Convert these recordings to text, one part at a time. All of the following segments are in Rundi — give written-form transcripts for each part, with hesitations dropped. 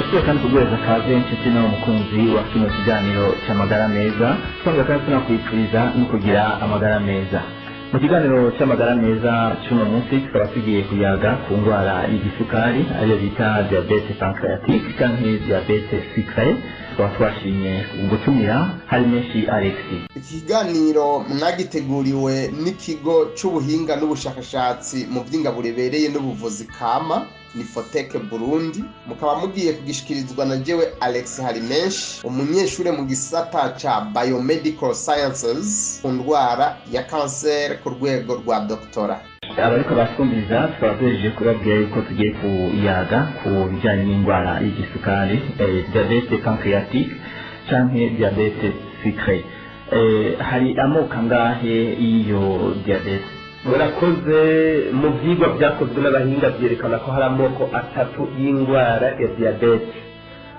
Tuba kandi kuguhereza kaze inshuti nawe mukunzi wa kino kiganiro cy'amagara meza, twongera kandi tunakwifuriza no kugira amagara meza. Mu kiganiro cy'amagara meza cy'uno munsi tukaba tugiye kuyaga ku ndwara y'igisukari, ariyo bita diabète pancréatique canke diabète sucrée. Tukaba twashimye gutumira hari menshi Alexis. Ikiganiro mwagiteguriwe n'ikigo c'ubuhinga n'ubushakashatsi mu vy'ingaburo ibereye n'ubuvuzi kama, ni Foteke Burundi, mukaba mugiye kugishikirizwa na jewe Alex Harimenshi, umunyeshure mu gisata ca Biomedical Sciences ku ndwara ya kanseri ku rwego rwa doctorat. Abariko batwumviriza, tukaba duhejeje kubabwira yuko tugiye kuyaga ku bijyanye n'indwara y'igisukari, diabète pancréatique canke diabète sucrée. Hari amoko angahe y'iyo diabète? Murakoze. Mu byigwa byakozwe n'abahinga byerekana ko hari amoko atatu y'indwara ya diyabete.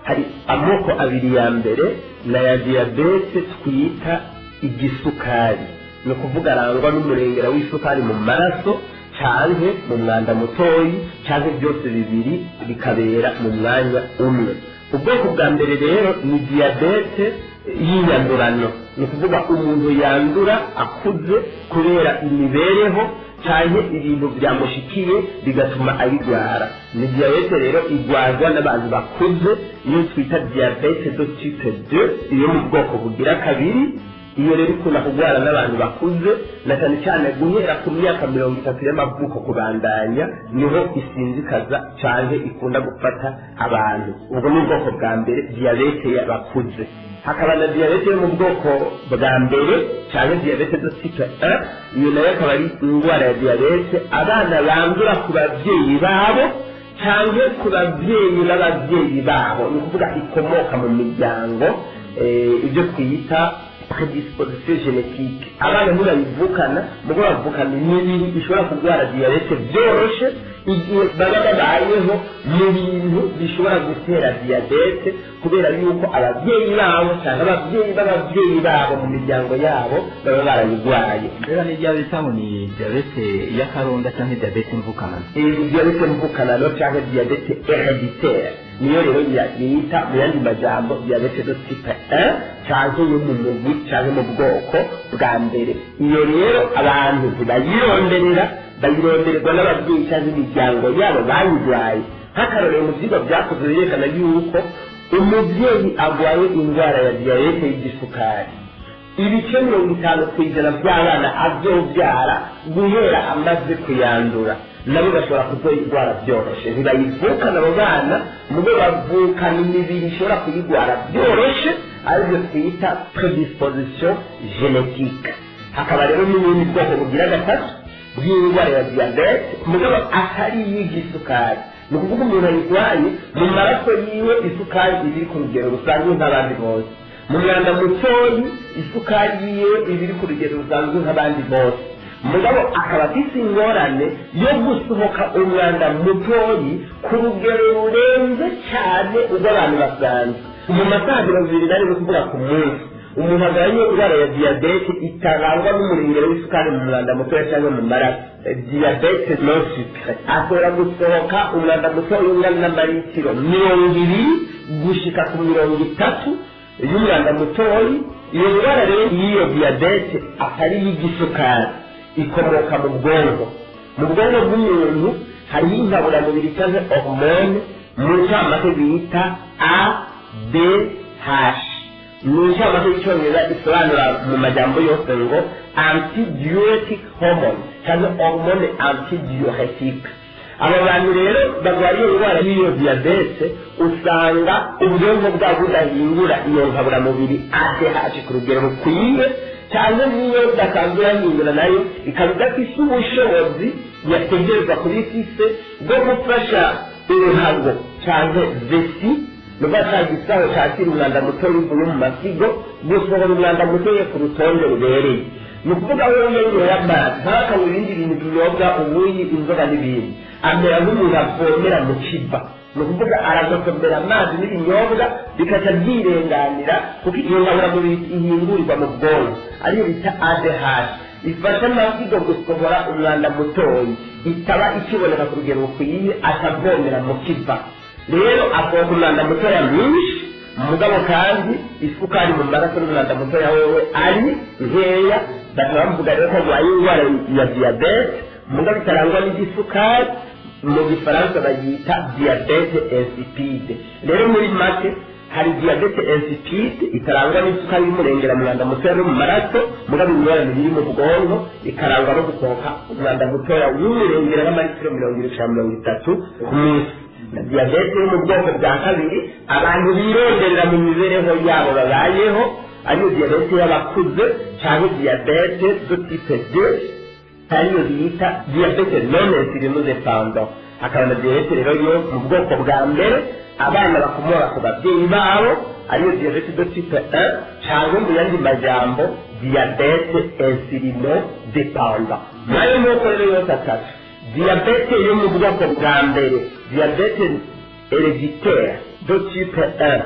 Hari amoko abiri ya mbere na ya diyabete twita igisukari, ni ukuvuga arangwa n'umurengera w'isukari mu maraso canke mu mwanda mutoyi, canke byose bibiri bikabera mu mwanya umwe. Ubwoko bwa mbere rero ni diyabete y'inyandurano, ni ukuvuga umuntu yandura akuze kubera imibereho canke ibintu byamushikiye bigatuma ayigwara. Ni diyabete rero igwarwa n'abantu bakuze, iyo twita diabète de type 2, iyo mu bwoko bugira kabiri. Iyo rero ikunda kurwara n'abantu bakuze, na cyane cyane guhera ku myaka 30 y'amavuko kubandanya, niho isinzikaza canke ikunda gufata abantu. Ubwo ni ubwoko bwa mbere, diyabete y'abakuze. Hakaba na diyabete yo mu bwoko bwa mbere canke diabète de type 1. Iyo nayo akaba ari indwara ya diyabete abana bandura ku babyeyi babo canke ku babyeyi b'ababyeyi babo, ni ukuvuga ikomoka mu miryango, ibyo twita prédisposition génétique. Abana ntibayivukana, mugo bavukana imibiri ishobora kurwara diyabete byoroshe igihe baba babayeho mu bintu bishobora gutera diyabete, kubera yuko ababyeyi babo cyangwa ababyeyi b'ababyeyi babo mu miryango yabo baba barayirwaye. Mbega ni bya ngo ni diyabete y'akaronda cyangwa diyabete mvukana? Diyabete mvukanano cyangwa diabète héréditaire niyo rero bita mu yandi majambo diabète de type 1, cyangwa yo mu mugwi cyangwa mu bwoko bwa mbere. Iyo rero abantu ntibayironderera, bayirondererwa n'ababyeyi cyangwa imiryango yabo bayirwaye. Nk'akarorero, mu byigwa byakozwe birerekana yuko umubyeyi arwaye indwara ya diyabete y'igisukari, 50% by'abana azobyara guhera amaze kuyandura nabo bashobora kuzoyirwara byoroshe. Ntibayivukana abo bana, mubo bavukana imibiri ishobora kuyirwara byoroshe, aribyo twita prédisposition génétique. Hakaba rero n'ubundi bwoko bugira gatatu bw'indwara ya diyabete, mugabo atari iy'igisukari. Ni ukuvuga umuntu ayirwaye, mu maraso yiwe isukari iba iri ku rugero rusanzwe nk'abandi bose, mu mwanda mutoyi isukari yiwe iba iri ku rugero rusanzwe nk'abandi bose, mugabo akaba afise ingorane yo gusohoka umwanda mutoyi ku rugero rurenze cyane urw'abantu basanzwe mu masaha 24. Ni ukuvuga ku munsi umuntu arwaye indwara ya diyabete itarangwa n'umurengero w'isukari mu mwanda mutoya cyangwa mu maraso, diabète non sucrée, ashobora gusohoka umwanda mutoya ungana n'amaritiro 20 gushika ku 30 y'umwanda mutoyi. Iyo ndwara rero y'iyo diyabete atari iy'igisukari ikomoka mu bwonko. Mu bwonko bw'umuntu hariho inkaburamubiri cyangwa hormone mu ncamake bita ADH, mu ncamake y'icyongereza isobanura mu majambo yose ngo antidiuretic hormone cyangwa hormone antidiurétique. Abo bantu rero barwaye iyo ndwara y'iyo diyabete usanga ubwonko bwabo budahingura iyo nkaburamubiri ADH ku rugero rukwiye, cyangwa niyo basanzwe yahingura nayo ikaba idafise ubushobozi yategerezwa kuba ifise bwo gufasha uruhago cyangwa vessie, nukuvuga cya gisaho cyakira umwanda mutoya uvuye mu masigo, gusohora umwanda mutoya ku rutonde rubereye. Ni ukuvuga wowe yanyweye amazi, ntakanywe ibindi bintu binyobwa, ubuyi, inzoga n'ibindi, amera nk'umuntu avomera mu kiba. Ni ukuvuga aragotomera amazi n'ibinyobwa bikaca byirenganira, kuko iyo nkaburamubiri ihingurirwa mu bwonko, ariyo bita ADH, ifasha amasigo gusohora umwanda mutoyi, itaba ikiboneka ku rugero rukwiye, akavomera mu kiva. Rero asohoka umwanda mutoya mwinshi, mugabo kandi isukari mu maraso n'umwanda mutoya wewe ari nkeya. Bakaba bavuga rero ko arwaye indwara ya diyabete mugabo itarangwa n'igisukari, mu Gifaransa bayita diabète insipide. Rero muri make, hari diabète insipide itarangwa n'isukari y'umurengera mu mwanda mutoya no mu maraso, mugabo ingorane biri mu bwonko, ikarangwa no gusohoka umwanda mutoya w'umurengera n'amaritiro 70 cyangwa 30 ku munsi, na diyabete yo mu bwoko bwa kabiri abantu bironderera mu mibereho yabo babayeho, ariyo diyabete y'abakuze cyangwa diabète de type 2, ariyo bita diabète non insulinodépendant. Hakaba na diyabete rero yo mu bwoko bwa mbere abana bakomora ku babyeyi babo, ariyo diabète de type 1, cyangwa mu yandi majambo diabète insulinodépendant. Nayo moko rero yose atatu, diyabete yo mu bwoko bwa mbere, diabète héréditaire de type 1,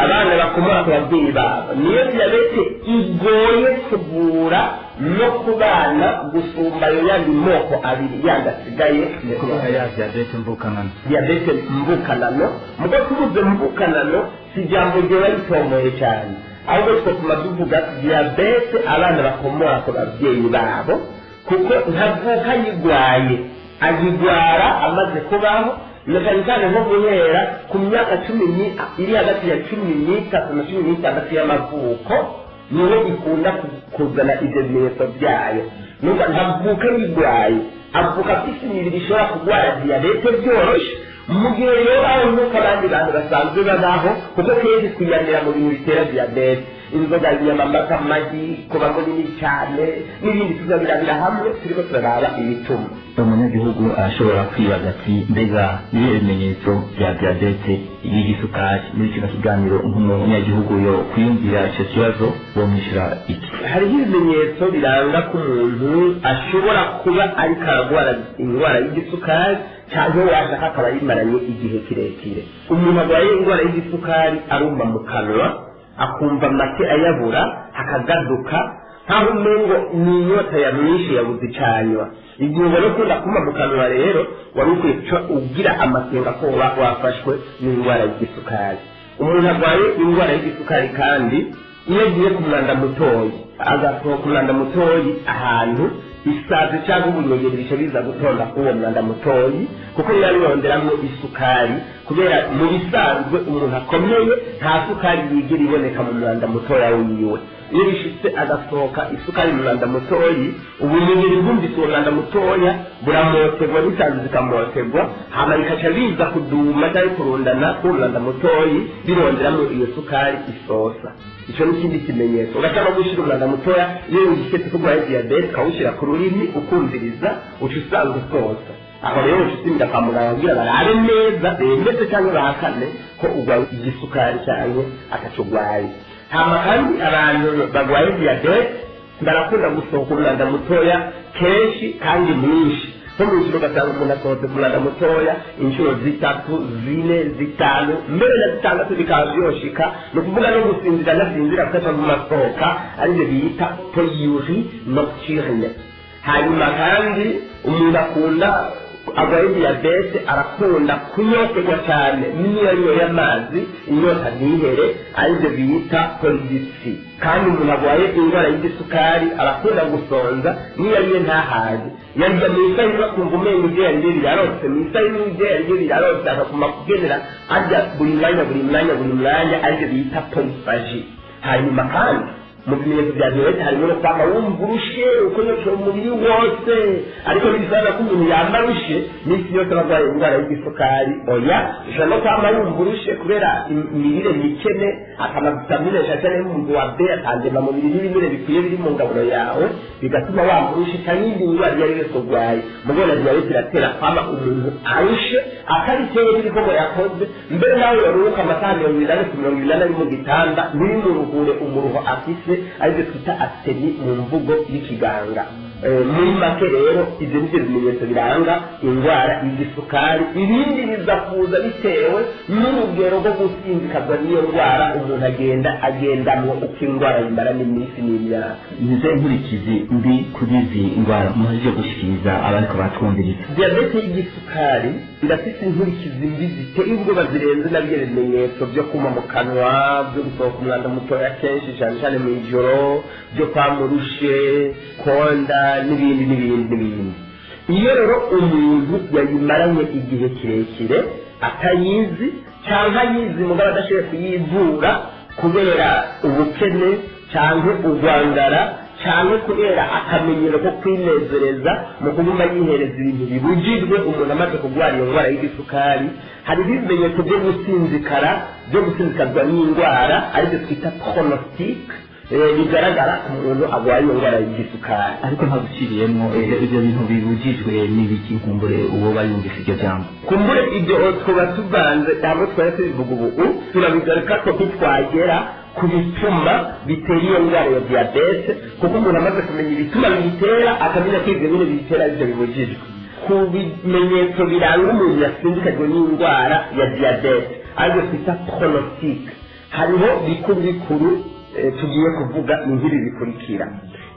abana bakomora ku babyeyi babo, niyo diyabete igoye kuvura no ku bana gusumba ayo yandi moko abiri yandi asigaye. Ni kuvuga ya diyabete mvukanano. Diyabete mvukanano. Mugo tubuze mvukanano, si ijambo ryoba ritomoye cyane, ahubwo twatuma tuvuga diyabete abana bakomora ku babyeyi babo, kuko ntavuka ayigwaye, ayigwara amaze kubaho, na cyane cyane nko guhera ku myaka cumi iri hagati ya 13 na 16 y'amavuko, niho ikunda kuzana ibyo bimenyetso byayo. Nuko ntavuka yigwaye, avuka afite imibiri ishobora kurwara diyabete byoroshye, mu gihe rero aho nk'uko abandi bantu basanzwe babaho, kuko kenshi twiyamira mu bintu bitera diyabete: inzoga, inyama, amata, amagi, kuba munini cyane n'ibindi. Tuzabirabira hamwe turiko turaraba ibituma. Umunyagihugu arashobora kwibaza ati: mbega ibihe bimenyetso bya diyabete y'igisukari? Muri kino kiganiro, nk'umunyagihugu yo kwiyumvira icyo kibazo, bomwishyura iki? Hariho ibimenyetso biranga ko umuntu ashobora kuba ariko aragwara indwara y'igisukari, cyangwa washaka akaba yimaranye igihe kirekire. Umuntu arwaye indwara y'igisukari arumva mu kanwa, akumva amate ayabura, akagaduka nkaho umengo ni inyota yamwishe, yabuze icanywa. Igihe ubona ukunda kuma mu kanwa rero, wari ukwiye guca ugira amakenga ko woba wafashwe n'indwara y'igisukari. Umuntu arwaye indwara y'igisukari kandi, iyo agiye ku mwanda mutoyi, agasohoka umwanda mutoyi ahantu, isazi cyangwa ubunyegeri bica biza gutonda kuri uwo mwanda mutoyi, kuko biba bironderamo isukari, kubera mu bisanzwe umuntu akomeye nta sukari yigira iboneka mu mwanda mutoya wiwe. Iyo bishitse agasohoka isukari mu mwanda mutoyi, ubunyegeri bwumvise uwo mwanda mutoya buramotegwa, n'isazi zikamotegwa, hama bikaca biza kuduma cyangwa kurundana k'uwo mwanda mutoyi, bironderamo iyo sukari isosa. Icyo ni ikindi kimenyetso. Ugashaka gushyira umwanda mutoya, iyo wigishetse ko urwaye diyabete, ukawushyira ku rurimi ukumviriza, uca usanga usosa. Aho rero uca usimira kwa muganga kugira barabe neza, bemeze cyangwa bahakane ko urwaye igisukari cyangwa ataco urwaye. Hama kandi abantu barwaye diyabete barakunda gusohoka umwanda mutoya kenshi kandi mwinshi. Nko mu ijoro ugasanga umuntu asohotse ku mwanda mutoya inshuro zitatu, zine, zitanu, mbere na zitandatu bikaba byoshika. Ni ukuvuga no gusinzira anasinzira kuko aca mu masohoka, aribyo bita polyurie nocturne. Hanyuma kandi umuntu akunda arwaye diyabete arakunda kunyoterwa cyane, n'iyo yanyoye amazi inyota ntihere, aribyo bita polydipsie. Kandi umuntu arwaye indwara y'igisukari arakunda gusonza, n'iyo ariye ntahaze. Yarya mu isaha imwe akumva umengo ibyo yariye birarotse, mu isaha imwe ibyo yariye birarotse, akaguma kugenera arya buri mwanya, buri mwanya, buri mwanya, aribyo bita polyphagie. Hanyuma kandi mu bimenyetso bya diyabete harimo no kwama wumva urushe, ukonyoshora umubiri wose. Ariko ntibisobanura ko umuntu yama arushe minsi yose aba arwaye indwara y'igisukari, oya. Ushobora no kwama wumva urushe kubera imirire mikene, akamavitamine cyane y'umugwi wa B atandemamubiri n'ibinure bikwiye biri mu ngaburo yawe, bigatuma wamba urushe, cyangwa iyindi ndwara iyo ari yose urwaye. Mugabo na diyabete iratera kwama umuntu arushe atabitewe n'ibikorwa yakoze. Mbere nawe yoruhuka amasaha 40 ku 40 ari mu gitanda, ntibimuruhure umuruho afise, aribyo twita asthénie mu mvugo y'ikiganga. Muri make rero, ibyo nibyo bimenyetso biranga indwara y'igisukari. Ibindi biza kuza bitewe n'urugero rwo gusinzikazwa n'iyo ndwara umuntu agenda agendamwo, uko indwara yimara n'iminsi n'imyaka. Nize inkurikizi mbi kuri izi ndwara muhejeje gushikiriza abariko batwumviriza? Diyabete y'igisukari irafite inkurikizi mbi ziteye ubwoba, zirenze na byo bimenyetso byo kuma mu kanwa, byo gusohoka umwanda mutoya kenshi, cyane cyane mu ijoro, byo kwamurushe, konda, n'ibindi n'ibindi n'ibindi. Iyo rero umuntu yayimaranye igihe kirekire atayizi, cyangwa ayizi mugabo adashoboye kuyivura kubera ubukene cyangwa urwangara, cyangwa kubera akamenyero ko kwinezereza mu kuguma yihereza ibintu bibujijwe, umuntu amaze kurwara iyo ndwara y'igisukari, hari ibimenyetso byo gusinzikara, byo gusinzikazwa n'indwara, aribyo twita pronostic, bigaragara ku muntu arwaye iyo ndwara y'igisukari. Ariko ntaguciriyemo, ibyo bintu bibujijwe n'ibiki? Nkumbure uwo bayumvise iryo jambo. Kumbure ibyo tuba tuvanze, ntabwo twari tubivuga ubu, turabigaruka ko twagera ku bituma bitera iyo ndwara ya diyabete, kuko umuntu amaze kumenya ibituma biyitera, akamenya ko ibyo bintu biyitera aribyo bibujijwe. Ku bimenyetso biranga umuntu yasinzikajwe n'indwara ya diyabete, aribyo twita pronostic, hariho bikuru bikuru tugiye kuvuga, ni nk'ibi bikurikira.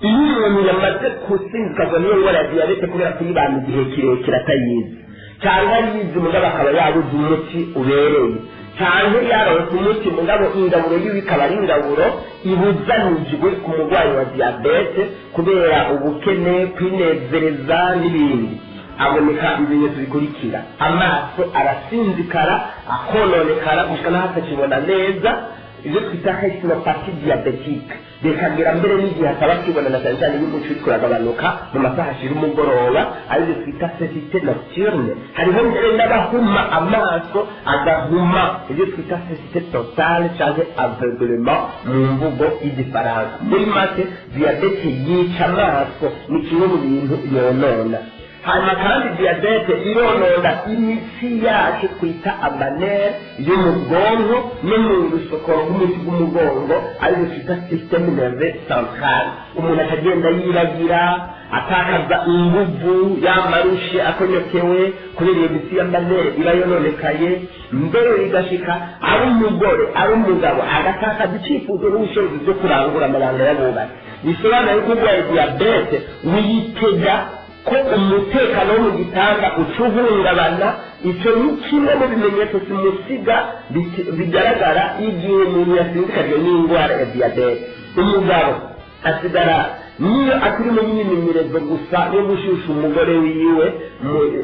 Iyo umuntu yamaze gusinzikazwa n'iyo ndwara ya diyabete kubera kuyibana igihe kirekire atayizi, cyangwa ayizi mugabo akaba yabuze umuti ubereye, cyangwa yaronse umuti mugabo ingaburo yiwe ikaba ari ingaburo ibuzanijwe ku murwayi wa diyabete kubera ubukene, kwinezereza n'ibindi, aboneka ibimenyetso bikurikira: amaso arasinzikara, akononekara gushika n'aho atakibona neza, ibyo twita rétinopathie diabétique, bikagera mbere n'igihe ataba akibona, na cyane cyane iyo umuco uriko uragabanuka mu masaha ashira umugoroba, aribyo twita cécité nocturne. Hariho mbere n'abahuma amaso, agahuma, ibyo twita cécité totale cyangwa aveuglement mu mvugo y'igifaransa. Muri make, diyabete yica amaso, ni kimwe mu bintu yonona. Hanyuma kandi diyabete ironona imitsi yacu twita ama nerfs yo mu bwonko no mu rusokoro rw'umuti rw'umugongo, aribyo twita système nerveux central. Umuntu akagenda yiragira, atakaza inguvu, yamarushe, akonyokewe kubera iyo mitsi y'ama nerfs iba yononekaye. Mbere bigashika ari umugore, ari umugabo, agatakaza icyifuzo n'ubushobozi byo kurangura amabanga y'abubatsi. Bisobanuye ko urwaye diyabete wiyitega ko umutekano wo mu gitanda uca uhungabana. Icyo ni kimwe mu bimenyetso simusiga bigaragara igihe umuntu yasinzikajwe n'indwara ya diyabete. Umugabo asigara niyo akiri mu myimenyerezo gusa yo gushusha umugore wiwe,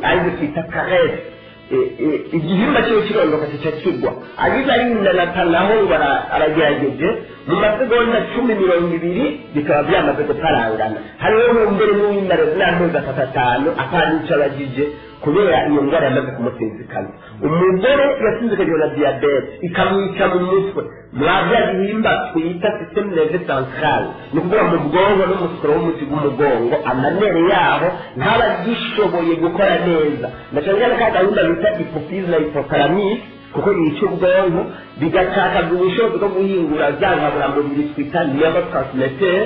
aribyo twita caresse, igihimba cyiwe kirondoka kica kigwa. Agize arindanatanaho ngo aragerageje, mu masegonda 10, 20 bikaba byamaze guparangana. Hariho mbere n'uwimara n'amezi 3, 5 atanico abagije kubera iyo ndwara yamaze kumusinzikana. Umugore yasinzikanywe na diyabete ikamwica mu mutwe, mwa bya bihimba twita système nerveux central, ni ukuvuga mu bwonko n'umusoro w'umuti w'umugongo, ama nerfs yaho ntaba agishoboye gukora neza, na cyane cyane ka gahunda bita hypophyse na hypothalamus, kuko yica ubwonko, bigatakaza ubushobozi bwo guhingura za nkaburamubiri twita neurotransmitter,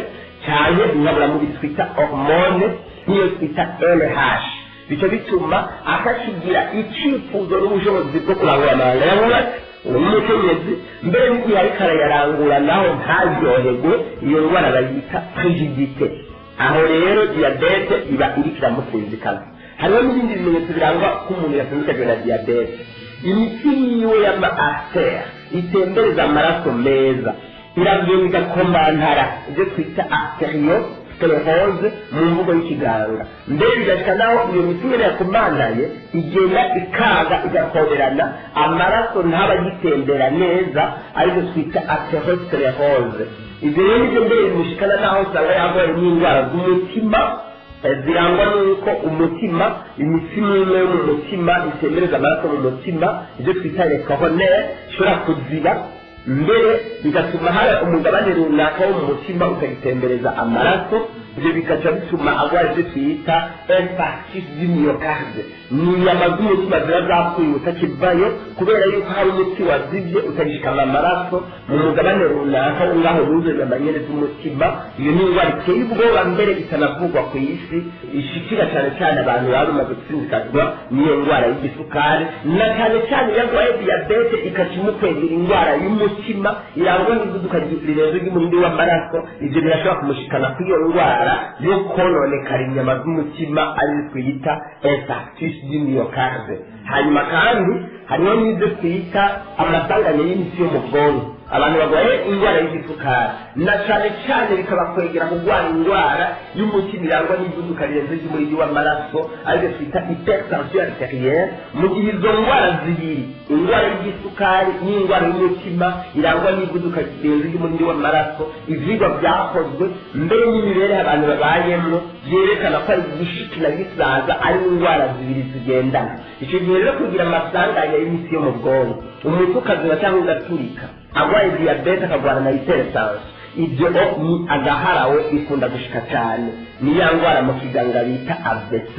cyane inkaburamubiri twita hormone, niyo twita LH. Bica bituma atakigira icyifuzo n'ubushobozi bwo kurangura amabanga y'abubatsi umukenyezi. Mbere n'igihe ariko arayarangura naho ntaryoherwe. Iyo ndwara bayita frigidité. Aho rero diyabete iba iriko iramusinzikaza. Hariho n'ibindi bimenyetso birangwa ko umuntu yasinzikajwe na diyabete. Imitsi yiwe y'ama artères itembereza amaraso meza iragenda igakomantara, ibyo twita artériosclérose mu mvugo y'ikiganga. Mbere bigashika naho iyo mitsi nyene yakomantaye igenda ikaga, igakoberana, amaraso ntaba agitembera neza, aribyo twita athérosclérose. Ibyo rero nibyo mbere bimushikana naho usanga yarwaye n'indwara z'umutima, zirangwa n'uko umutima, imitsi imwe yo mu mutima itembereza amaraso mu mutima, ibyo twita les coronaires, ishobora kuziba, mbere bigatuma hari umugabane runaka wo mu mutima utagitembereza amaraso. Ibyo bigaca bituma agwara ibyo twita infarctus du myocarde. Ni inyama z'umutima ziba zapfuye, utakivayo kubera yuko hari umuti wazibye, utagishikana amaraso mu mugabane runaka ngaho wuzuye inyama nyene z'umutima. Iyo ni indwara iteye ubwoba, mbere itanavugwa ku isi, ishikira cyane cyane abantu baba bamaze gusinzikazwa n'iyo ndwara y'igisukari, na cyane cyane iyo arwaye diyabete ikaca imukwegera indwara y'umutima irangwa n'ivuduka rirenze ry'umurindi w'amaraso. Ibyo birashobora kumushikana kuri iyo ndwara yo kononekara inyama z'umutima, ari twita infarctus du myocarde. Hanyuma kandi hariho n'ibyo twita amasanganya y'imitsi yo mu bwonko. Abantu barwaye indwara y'igisukari, na cyane cyane bikabakwegera kurwara indwara y'umutima irangwa n'ivuduka rirenze ry'umurindi w'amaraso, aribyo twita hypertension artérielle, mu gihe izo ndwara zibiri, indwara y'igisukari n'indwara y'umutima irangwa n'ivuduka rirenze ry'umurindi w'amaraso, ivyigwa byakozwe mbere n'imibereho abantu babayemwo byerekana ko ari igishiki na gisaza, ari indwara zibiri zigendana. Icyo gihe rero kugira amasanganya y'imitsi yo mu bwonko, umutwe ukaziba cyangwa ugaturika, arwaye diyabete akagwara na hypertension, ibyo ni agaharawe, bikunda gushika cyane. Ni ya ndwara mu kiganga bita AVC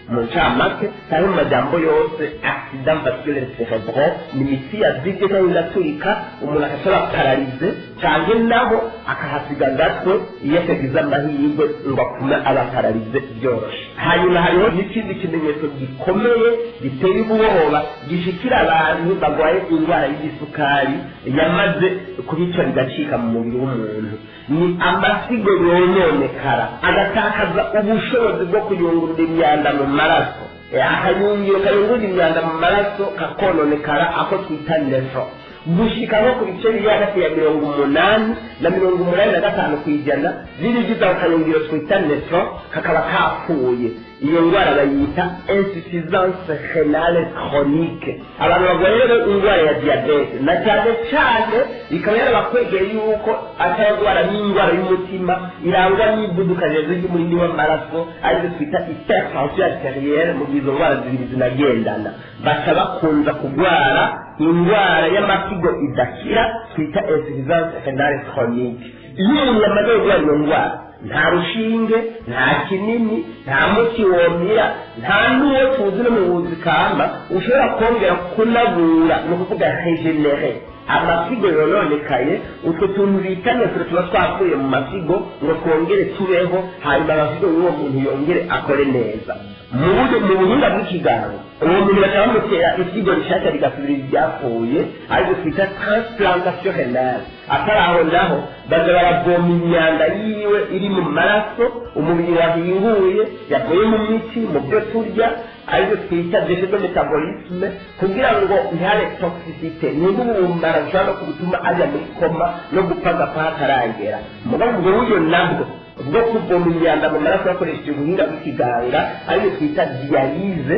mu ncamake, cyangwa mu majambo yose accident vasculaire cérébral. Ni imitsi yazibye cyangwa igaturika, umuntu agashobora paralysé, cyangwa naho akahasiga agatwe iyo atagize amahirwe ngo apfume aba paralysé byoroshe. Hanyuma hariho n'ikindi kimenyetso gikomeye giteye ubwoba gishikira abantu barwaye indwara y'igisukari yamaze kubica bigacika mu mubiri w'umuntu. Ni amasigo yononekara, agatakaza ubushobozi bwo kuyungurura imyanda mu maraso. Akayungiro kayungurura imyanda mu maraso kakononekara, ako twita néphron, gushika nko ku bice biri hagati ya 80 na 85% by'ibigize ako kayungiro twita néphron kakaba kapfuye. Iyo ndwara bayita insuffisance rénale chronique. Abantu barwaye rero indwara ya diyabete, na cyane cyane ikaba yarabakwegeye yuko atarwara n'indwara y'umutima irangwa n'ivuduka rirenze ry'umurindi w'amaraso, aribyo twita hypertension artérielle, mu gihe izo ndwara zibiri zinagendana, baca bakunza kurwara indwara y'amasigo idakira twita insuffisance rénale chronique. Iyo umuntu yamaze kurwara iyo ndwara, nta rushinge, nta kinini, nta muti womira, nta n'uwo tuzi no mu buvuzi kama ushobora kongera kunabura, ni ukuvuga régénérer amasigo yononekaye, utwo tuntu bita néphron tuba twapfuye mu masigo, ngo twongere tubeho, hanyuma amasigo y'uwo muntu yongere akore neza. Mu buryo mu buhinga bw'ikiganga, uwo muntu bakaba bamutera isigo rishasha rigasubira iryapfuye, aribyo twita transplantation rénale. Atari aho naho, baza baravoma imyanda yiwe iri mu maraso umubiri wahinguye, yavuye mu miti, mu byo turya, aribyo twita déchets de métabolisme, kugira ngo ntihabe toxicité, nimba ubumara bushobora no gutuma ajya muri coma no gupfa, agapfa hataragera. Mugabo ubwo buryo nabwo bwo kuvoma imyanda mu maraso bakoresheje ubuhinga bw'ikiganga, aribyo twita dialyse,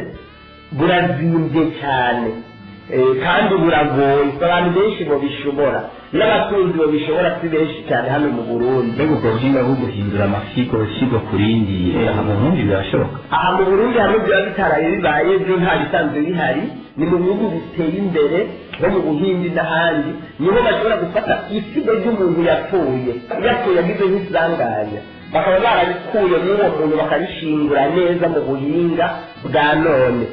burazimbye cyane kandi buragoye. Abantu benshi bobishobora, n'abatunzi bobishobora si benshi cyane hano mu Burundi. Mbega ubwo buhinga bwo guhindura amasigo ishyirwa ku rindi, aha mu Burundi birashoboka? Aha mu Burundi hamwe byaba bitaraye bibaye byo, nta bisanzwe bihari. Ni mu bihugu biteye imbere nko mu Buhindi n'ahandi, niho bashobora gufata isigo ry'umuntu yapfuye, yapfuye agize nk'isanganya, bakaba barabikuye muri uwo muntu, bakarishingura neza mu buhinga bwa none,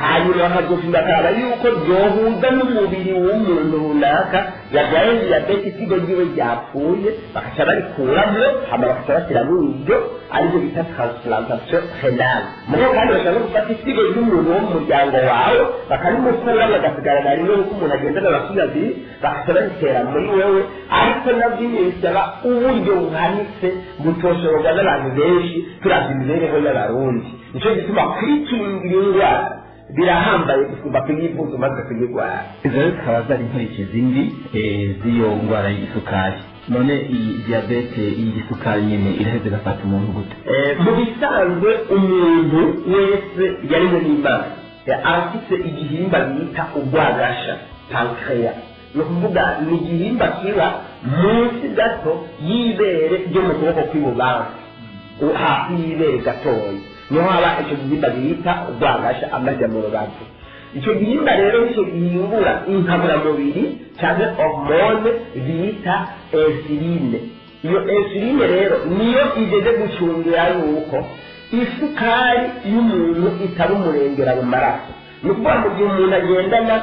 hanyuma bakazopima bakaraba yuko ryohuza n'umubiri w'umuntu runaka yarwaye diyabete, isigo ryiwe ryapfuye, bakaca barikuramwo, hama bakaca bashyiramo iryo, aribyo bita transplantation rénale. Mugabo kandi bashobora no gufata isigo ry'umuntu wo mu muryango wawe, bakarimukuramo, agasigarana rimwe, kuko umuntu agendana amasigo abiri, bakaca baritera muri wewe. Ariko nabyo nyine bisaba uburyo buhanitse butoshoborwa n'abantu benshi turavye imibereho y'Abarundi. Nico gituma kwikingira indwara birahambaye gusumba kuyivuza umaze kuyirwara. Izo rero zikaba zari inkurikizi mbi z'iyo ndwara y'igisukari. None iyi diyabete y'igisukari nyine iraheze igafata umuntu gute? Mu bisanzwe umuntu wese yaremwe n'Imana arafise igihimba bita urwagasha, pancréas. Ni ukuvuga ni igihimba kiba munsi gato y'ibere ryo mu kuboko kw'ibubamfu, hafi y'ibere gatoya niho haba icyo gihimba bita urwagasha, amajya mu rubavu. Icyo gihimba rero nicyo gihingura inkaburamubiri cyangwa hormone bita insuline. Iyo insuline rero niyo igeze gucungira yuko isukari y'umuntu itaba umurengera mu maraso. Ni ukuvuga mu gihe umuntu agendana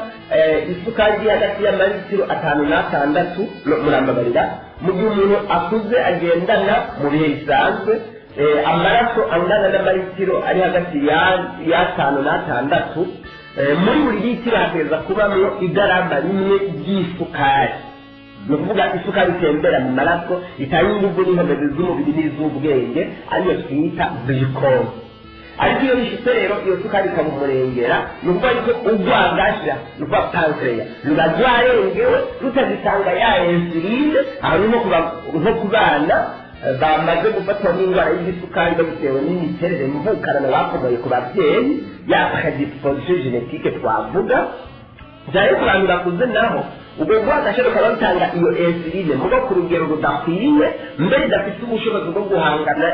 isukari iri hagati y'amaritiro 5 na 6, murambabarira, mu gihe umuntu akuze agendana mu bihe bisanzwe amaraso angana n'amaritiro ari hagati ya 5 na 6, muri buri litiro hategereza kubamwo igarama 1 ry'isukari. Ni ukuvuga isukari itembera mu maraso, itanga ingufu n'inkomezi z'umubiri n'iz'ubwenge, ariyo twita glucose. Ariko iyo bishitse rero iyo sukari ikaba umurengera, ni ukuvuga yuko urwagasha, ni ukuvuga pancréas, ruba rwarengewe, rutagitanga ya insuline. Aho ni nko ku bana bamaze gufatwa n'indwara y'igisukari babitewe n'imiterere mvukanano bakomoye ku babyeyi, ya prédisposition génétique twavuga. Jaye ku bantu bakuze naho, ubwo rwagasha rukaba rutanga iyo insuline mugo ku rugero rudakwiye, mbere idafite ubushobozi bwo guhangana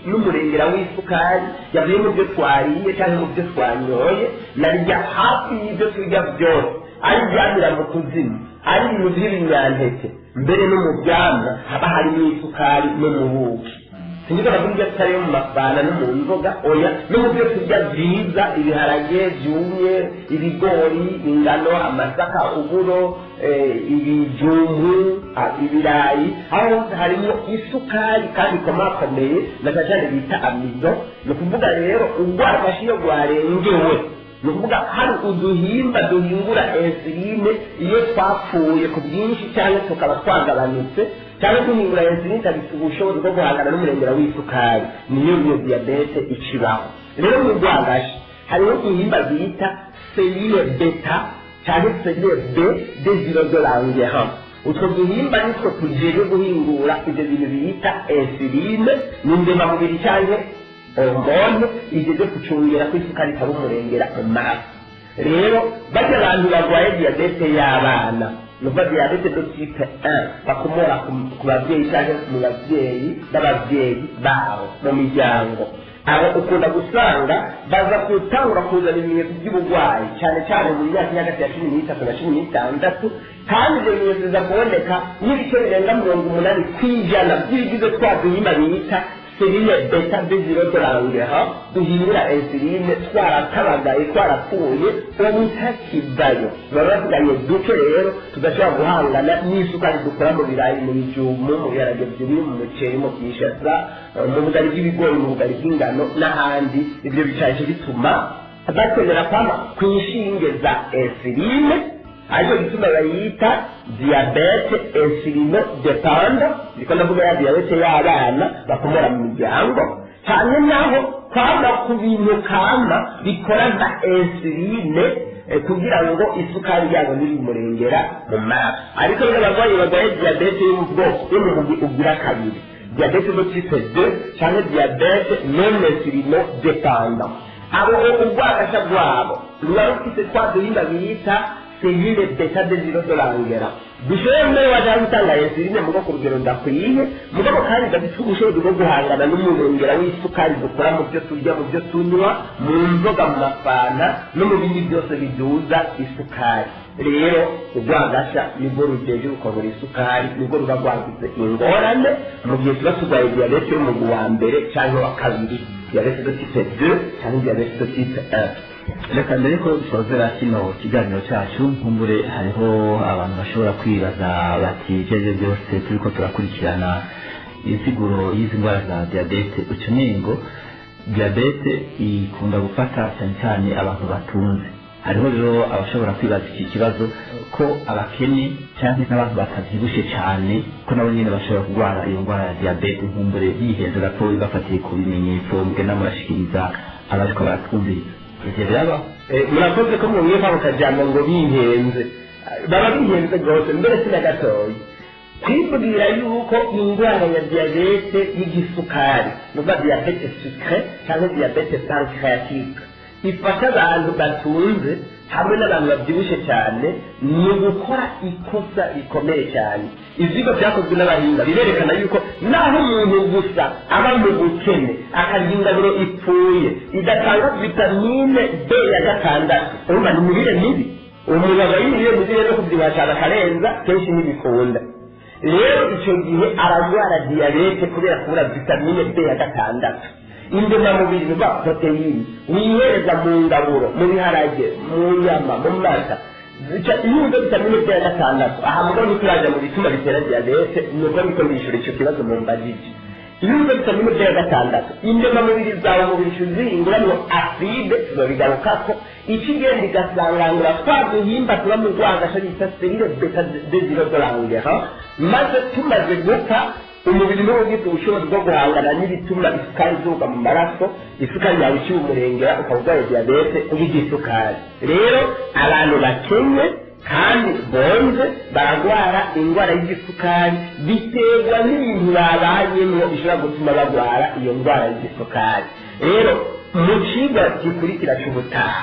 n'umurengera w'isukari yavuye mu byo twariye cyangwa mu byo twanyoye. Narya hafi y'ibyo turya byose, ari ibyamira mu kuzimu, ari ibintu by'ibinyantete, mbere no mu byamwa haba harimo isukari, no mu buki. Sinzi ko navuga ibyo tutari mu mafana no mu nzoga, oya, no mu byo turya byiza: ibiharage byumye, ibigori, ingano, amasaka, uburo, ibijumbu, ibirayi, aho hose harimo isukari kandi ikomakomeye, na cyane cyane bita amidon. Ni ukuvuga rero urwagashi iyo rwarengewe, ni ukuvuga hari uduhimba duhingura insuline, iyo twapfuye ku bwinshi cyangwa tukaba twagabanutse, cyangwa duhingura insuline ikabifite ubushobozi bwo guhangana n'umurengera w'isukari, niyo iyo diyabete ikibaho. Rero mu rwagashi hariho uduhimba bita cellule bêta cyangwa cellule B des îlots de Langerhans. Utwo duhimba nitwo tujejwe guhingura ibyo bintu bita insuline. Ni indemamubiri cyangwa hormone igeze gucungira ko isukari itaba umurengera mu maraso. Rero bajya abantu barwaye diyabete y'abana, ni ukuvuga diyabete de type 1, bakomora ku babyeyi cyangwa mu babyeyi b'ababyeyi babo mu miryango, abo ukunda gusanga baza gutangura kuzana ibimenyetso by'uburwayi cyane cyane mu myaka iri hagati ya 13 na 16. Kandi ibyo bimenyetso biza kuboneka n'ibice birenga 80% by'ibigize twa duhimba bita cellule bêta des îlots de Langerhans duhindura insuline twaratabagaye, twarapfuye, ubu ntakivayo, baba basigaye duke. Rero tudashobora guhangana n'isukari dukora mu birayi, mu bijumbu, mu biharage byumye, mu muceri, mu byishaza, mu bugari bw'ibigori, mu bugari bw'ingano n'ahandi. Ibyo bicaje bituma bakenera kwama ku inshinge za insuline, ariko gituma bayita diyabete insulino-dépendante. Niko ndavuga ya diyabete y'abana bakomora mu miryango cyane. Naho kwama ku bintu kama bikora nka insuline kugira ngo isukari yabo ntibimurengera mu maraso. Ariko rero abarwayi barwaye diyabete yo mu bwoko yo mu mugwi ugira kabiri, diyabete de type 2 cyangwa diyabete non insulino-dépendant, abo urwagasha rwabo ruba rufite twa duhimba bita cellule bêta des îlots de Langerhans dushoboye mbere waje gutanga insuline mugo ku rugero ndakwiye, mugabo kandi dafite ubushobozi bwo guhangana n'umurengera w'isukari dukora mu byo turya, mu byo tunywa, mu nzoga, mu mafana no mu bindi byose biduza isukari. Rero urwagasha nibwo rujeje gukabura isukari, nibwo ruba rwagize ingorane mu gihe tuba turwaye diyabete y'umugwi wa mbere cyangwa wa kabiri, diyabete de type 2 cyangwa diyabete de type 1. Reka mbere ko dusozera kino kiganiro cyacu, nkumbure hariho abantu bashobora kwibaza bati: ibyo aribyo byose turiko turakurikirana insiguro y'izi ndwara za diyabete, uca diyabete ikunda gufata cyane cyane abantu batunze. Hariho rero abashobora kwibaza iki kibazo, ko abakene cyangwa n'abantu batabyibushe cyane, ko nabo nyine bashobora kurwara iyo ndwara ya diyabete. Nkumbure bihenze gato, bafatiye ku bimenyetso mugenda murashikiriza abariko baratwumviriza, ivyo birabaho? Murakoze ko mubwiye ko ako kajambo ngo bihenze. Baba bihenze rwose, mbere si na gatoya. Kwibwira yuko indwara ya diyabete y'igisukari, ni ukuvuga diyabete sucré cyangwa diyabete pancréatique, ifasha abantu batunze hamwe n'abantu babyibushye cyane, ni ugukora ikosa rikomeye cyane. Ivyigwa byakozwe n'abahinga birerekana yuko naho umuntu gusa aba mu bukene, akarya ingaburo ipfuye idatanga vitamine B ya 6, urumva ni imirire mibi. Umuntu aba y'imirire mibi rero, kubyibuha cyane akarenza kenshi ntibikunda. Rero icyo gihe ararwara diyabete kubera kubura vitamine B ya 6. Indemamubiri ni poroteyine wihereza mu ngaburo, mu biharage, mu nyama, mu mata. Iyo ubuze vitamine B ya 6, aha mugabo ntituraja mu bituma bitera diyabete, nuko niko ndishura icyo kibazo mu mbajiji. Iyo ubuze vitamine B ya 6, indemamubiri zawe umubiri uzinguramwo acide, tuzobigarukako, ikigenda igasangangura twa duhimba tuba mu rwagasha bita cellules bêta des îlots de Langerhans, maze tumaze gupfa umubiri niwo ugize ubushobozi bwo guhangana n'ibituma isukari izuka mu maraso, isukari yawe iciye umurengera, ukaba urwaye diyabete y'igisukari. Rero abantu bakenye kandi bonze baragwara indwara y'igisukari, biterwa n'ibintu babayemwo bishobora gutuma bagwara iyo ndwara y'igisukari. Rero mu cigwa gikurikira c'ubutaha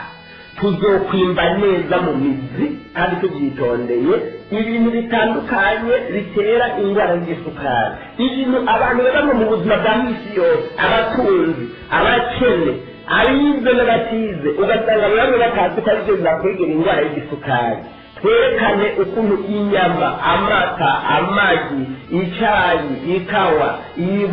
tuzokwimba neza mu mizi kandi tubyitondeye ibintu bitandukanye bitera indwara y'igisukari, ibintu abantu babamo mu buzima bwa misi yose, abatunzi, abakene, abize n'abatize, ugasanga bamwe batazi ko aribyo bibakwegera indwara y'igisukari. Twerekane ukuntu inyama, amata, amagi, icyayi, ikawa,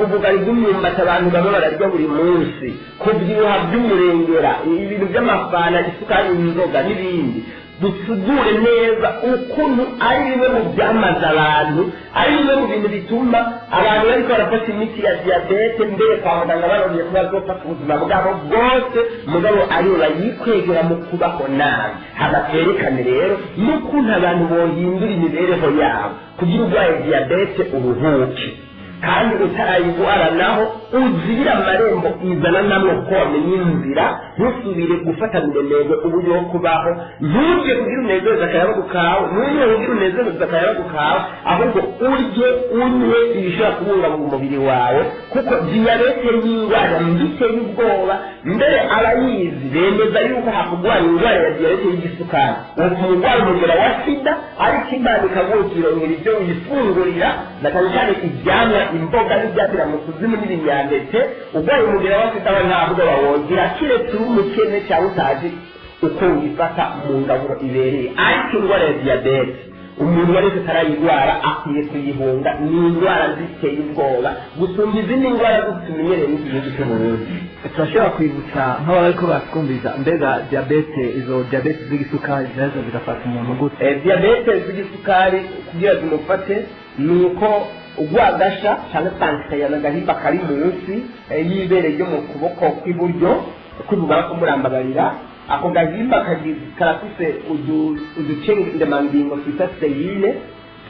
ubugari bw'imyumbati abantu bamwe bararya buri munsi, kubyibuha by'umurengera, ibintu by'amafana, isukari, inzoga n'ibindi. Dusugure neza ukuntu ari bimwe mu byamaze abantu, ari bimwe mu bintu bituma abantu bariko barafata imiti ya diyabete mbere kwa muganga barongeye kuba bazofata ubuzima bwabo bwose, mugabo aribo bayikwegera mu kubaho nabi. Hama twerekane rero n'ukuntu abantu bohindura imibereho yabo kugira urwaye diyabete uruhuke, kandi utarayigwara naho uzibira amarembo izana namwe ko wamenye inzira, ntusubire gufata miremerwe uburyo bwo kubaho, ntujye kugira unezereze akayabagu kawe, ntunywe kugira unezereze akayabagu kawe, ahubwo urye unywe ibishobora kubungabunga umubiri wawe, kuko diyabete ni indwara mbi iteye ubwoba. Mbere abayizi bemeza yuko hakugwara indwara ya diyabete y'igisukari umurwayi umugera wa sida, ariko Imana ikagukironkera ibyo wifungurira, na cyane cyane ibyamwa, imboga n'ibyatira mu kuzimu n'ibinyampeke. Urwaye umugera wa sida we ntabwo bawogira, kiretse uri umukene cyangwa utazi uko wifata mu ngaburo ibereye. Ariko indwara ya diyabete umuntu wese atarayirwara akwiye kuyihunga, ni indwara ziteye ubwoba gusumba izindi ndwara zose tumenyereye n'iki gihugu cy'Uburundi. Turashobora kwibutsa nk'ababa bariko baratwumviza, mbega diyabete, izo diyabete z'igisukari ziraza zigafata umuntu gute? Diyabete z'igisukari kugira zimufate ni uko urwagasha cyangwa pancreas, agahimba kari munsi y'ibere ryo mu kuboko kw'iburyo, kw'ibubamfu murambabarira, ako gahimba karafise uducendemangingo twita cellules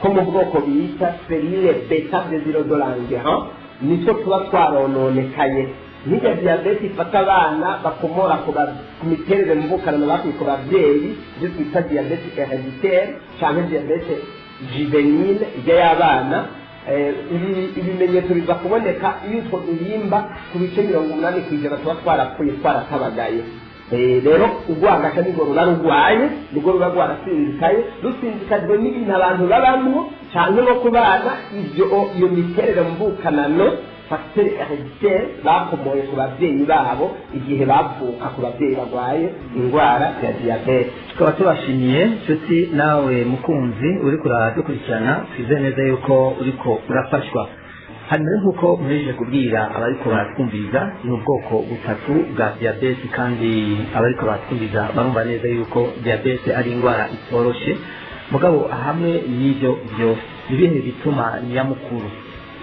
two mu bwoko bita cellules bêta des îlots de Langerhans, nitwo tuba twarononekaye. Nk'irya diyabete ifata abana bakomora ku miterere mvukanano bakuye ku babyeyi, ibyo twita diyabete héréditaire cyangwa diyabete juvénile ijya y'abana, ibimenyetso biza kuboneka iyo utwo duhimba ku bice 80% tuba twarapfuye, twaratabagaye. Rero urwagasha nirwo ruba rurwaye, nirwo ruba rwarasinzikaye, rusinzikajwe n'ibintu abantu babamwo cyane no ku bana, ibyo iyo miterere mvukanano, facteur héréditaire bakomoye ku babyeyi babo igihe bavuka ku babyeyi barwaye indwara ya diyabete. Tukaba tubashimiye nshuti nawe mukunzi uriko uradukurikirana, twizeye neza yuko uriko urafashwa. Hanyuma rero nk'uko muhejeje kubwira abariko baratwumviriza, ni ubwoko butatu bwa diyabete, kandi abariko baratwumviriza barumva neza yuko diyabete ari indwara itoroshe. Mugabo hamwe n'ivyo vyose, ibihe bituma nyamukuru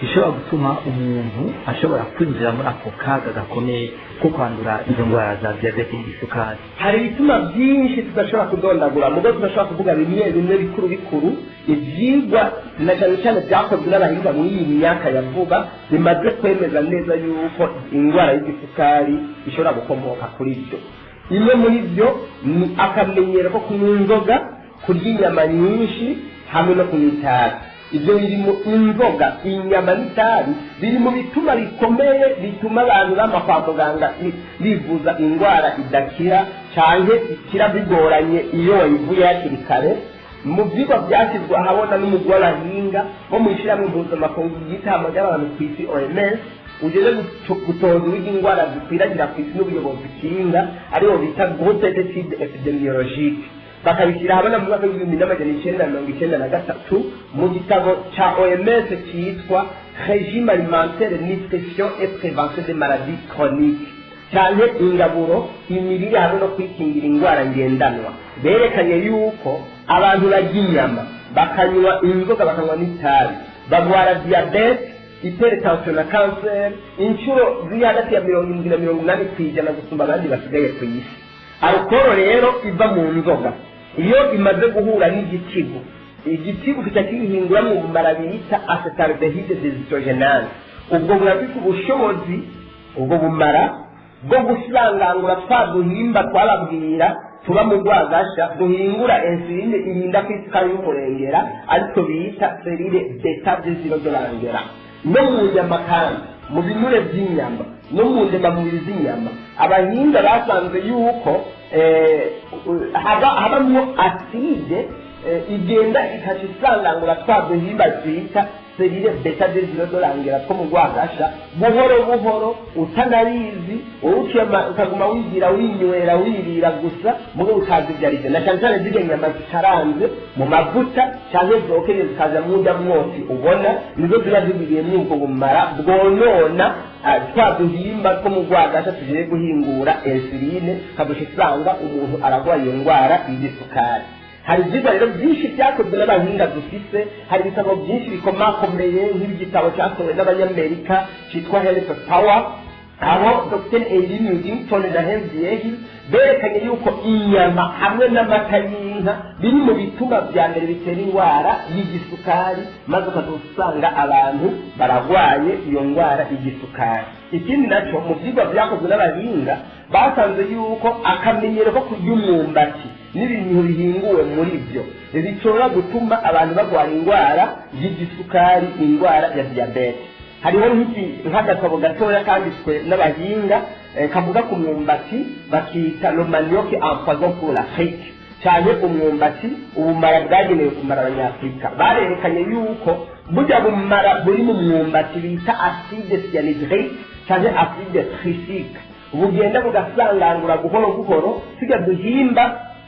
bishobora gutuma umuntu ashobora kwinjira muri ako kaga gakomeye ko kwandura izo ndwara za diyabete y'igisukari? Hari ibituma byinshi tudashobora kudondagura, mugo tudashobora kuvuga bimwe bimwe bikuru bikuru. Ibyigwa na cyane cyane byakozwe n'abahinga muri iyi myaka ya vuba bimaze kwemeza neza yuko indwara y'igisukari ishobora gukomoka kuri byo. Imwe muri byo ni akamenyero ko kunywa inzoga, kurya inyama nyinshi hamwe no kunywa itabi. Ibyo biri mu inzoga, inyama n'itabi biri mu bituma bikomeye bituma abantu bama kwa muganga bivuza indwara idakira canke ikira bigoranye iyo wayivuye hakiri kare. Mu vyigwa vyashyizwe ahabona n'umugwi w'abahinga bo mw'ishirahamwe mpuzamakungu ryitama ry'abantu kw'isi OMS, ugeze gutoza uburyo indwara zikwiragira kw'isi n'ubuyobozi kinga, aribo bita Groupe d'études épidémiologiques. Bakabishyira ahabona mu mwaka w'1993 mu gitabo cya OMS cyitwa "Régime alimentaire, nutrition et prévention des maladies chroniques", cyane ingaburo, imirire hamwe no kwikingira indwara ngendanwa. Berekanye yuko abantu barya inyama, bakanywa inzoga, bakanywa n'itabi, barwara diyabete, hypertension na kanseri inshuro ziri hagati ya 70 na 80% gusumba abandi basigaye ku isi. Alukoro rero iva mu nzoga, iyo imaze guhura n'igitigu, igitigu kica kiyihingura mu bumara bita acétaldéhyde déshydrogénase. Ubwo burafite ubushobozi, ubwo bumara, bwo gusangangura twa duhimba twababwira tuba mu rwagasha duhingura insuline irinda ko isukari y'umurengera, ariko bita cellules bêta des îlots de Langerhans. No mu nyama kandi, mu binure by'inyama no mu ndemamubiri z'inyama, abahinga basanze yuko habamwo acide igenda ikaca isangangura twa duhimba twita cellules bêta des îlots de Langerhans two mu rwagasha. Buhoro buhoro, utanabizi wowe, ukaguma wigira winywera, wirira gusa, mugo utazi ibyo aribyo, na cyane cyane zirya nyama zikaranze mu mavuta cyangwa zokeje zikaza mu ndya mwotsi, ubona nizo ziba zigwiriyemwo ubwo bumara bwonona twa duhimba two mu rwagasha tugiye guhingura insuline, ukabasha usanga umuntu ararwaye iyo ndwara y'igisukari. Hari ibyigwa rero byinshi byakozwe n'abahinga dufise, hari ibitabo byinshi bikomakomeye, nk'igitabo cyasohowe n'Abanyamerika cyitwa Health Power, aho Dr Eileen Wigington na Henry Yehi berekanye yuko inyama hamwe n'amata y'inka biri mu bituma bya mbere bitera indwara y'igisukari, maze ukazasanga abantu bararwaye iyo ndwara y'igisukari. Ikindi nacyo, mu byigwa byakozwe n'abahinga, basanze yuko akamenyero ko kurya umwumbati n'ibintu bihinguwe muri byo bishobora gutuma abantu barwara indwara y'igisukari, indwara ya diyabete. Hariho nk'agatabo gatoya kanditswe n'abahinga kavuga ku mwumbati, bakita "Le manioc, un poison pour l'Afrique", cyane umwumbati, ubumara bwagenewe kumara Abanyafurika. Barerekanye yuko burya bumara buri mu mwumbati bita acide cyanhydrique cyangwa acide prussique bugenda bugasangangura buhoro buhoro tujya duhimba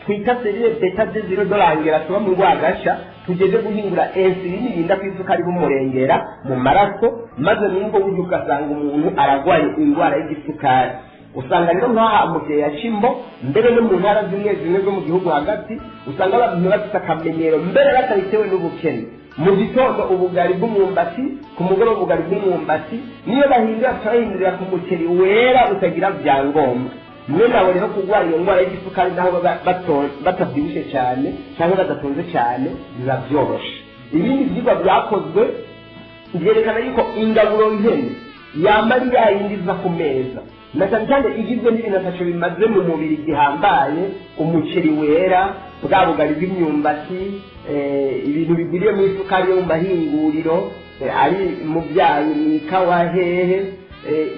twita cellules bêta des îlots de Langerhans tuba mu rwagasha tugeze guhingura insuline irinda ko isukari bumurengera mu maraso, maze n'ubwo buryo ugasanga umuntu ararwaye indwara y'igisukari. Usanga rero nk'aha mu ya Cimbo, mbere no mu ntara zimwe zimwe zo mu gihugu hagati, usanga abantu bafite akamenyero, mbere batabitewe n'ubukene, mu gitondo ubugari bw'umwumbati, ku mugoroba ubugari bw'umwumbati, niyo bahindura turahindurira ku muceri wera utagira byangombwa. Mwe nabo rero kurwara iyo ndwara y'igisukari, naho baba batabyibushye cyane cyangwa badatunze cyane, biba byoroshe. Ibindi byigwa byakozwe byerekana yuko ingaburo nkene yama ari ya yindi iza ku meza, na cyane cyane igizwe n'ibintu ataco bimaze mu mubiri gihambaye, umuceri wera, bwa bugari bw'imyumbati, ibintu bigwiriye mu isukari yo mu mahinguriro, ari mu byayi, mu ikawa, hehe,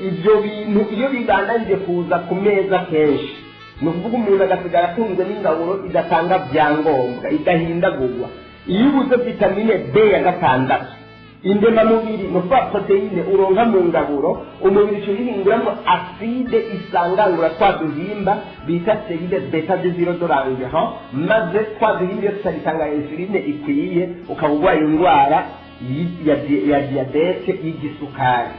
ibyo bintu iyo bibandanije kuza ku meza kenshi, ni ukuvuga umuntu agasigara atunzwe n'ingaburo idatanga byangombwa, idahindagurwa. Iyo ubuze vitamine B ya 6, indemamubiri, ni ukuvuga poroteyine uronka mu ngaburo, umubiri uca uyihinguramo acide isangangura twa duhimba bita cellules bêta des îlots de Langerhans, maze twa duhimba iyo tutagitanga insuline ikwiye, ukaba urwaye indwara ya diyabete y'igisukari.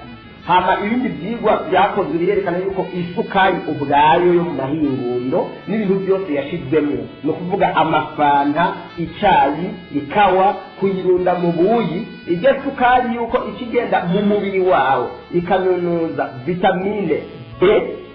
Hama ibindi byigwa byakozwe birerekana yuko isukari ubwayo yo mu mahinguriro n'ibintu byose yashizwemo, ni ukuvuga amafanta, icyayi, ikawa, kuyirunda mu buyi, iryo sukari yuko ikigenda mu mubiri wawe ikanunuza vitamine B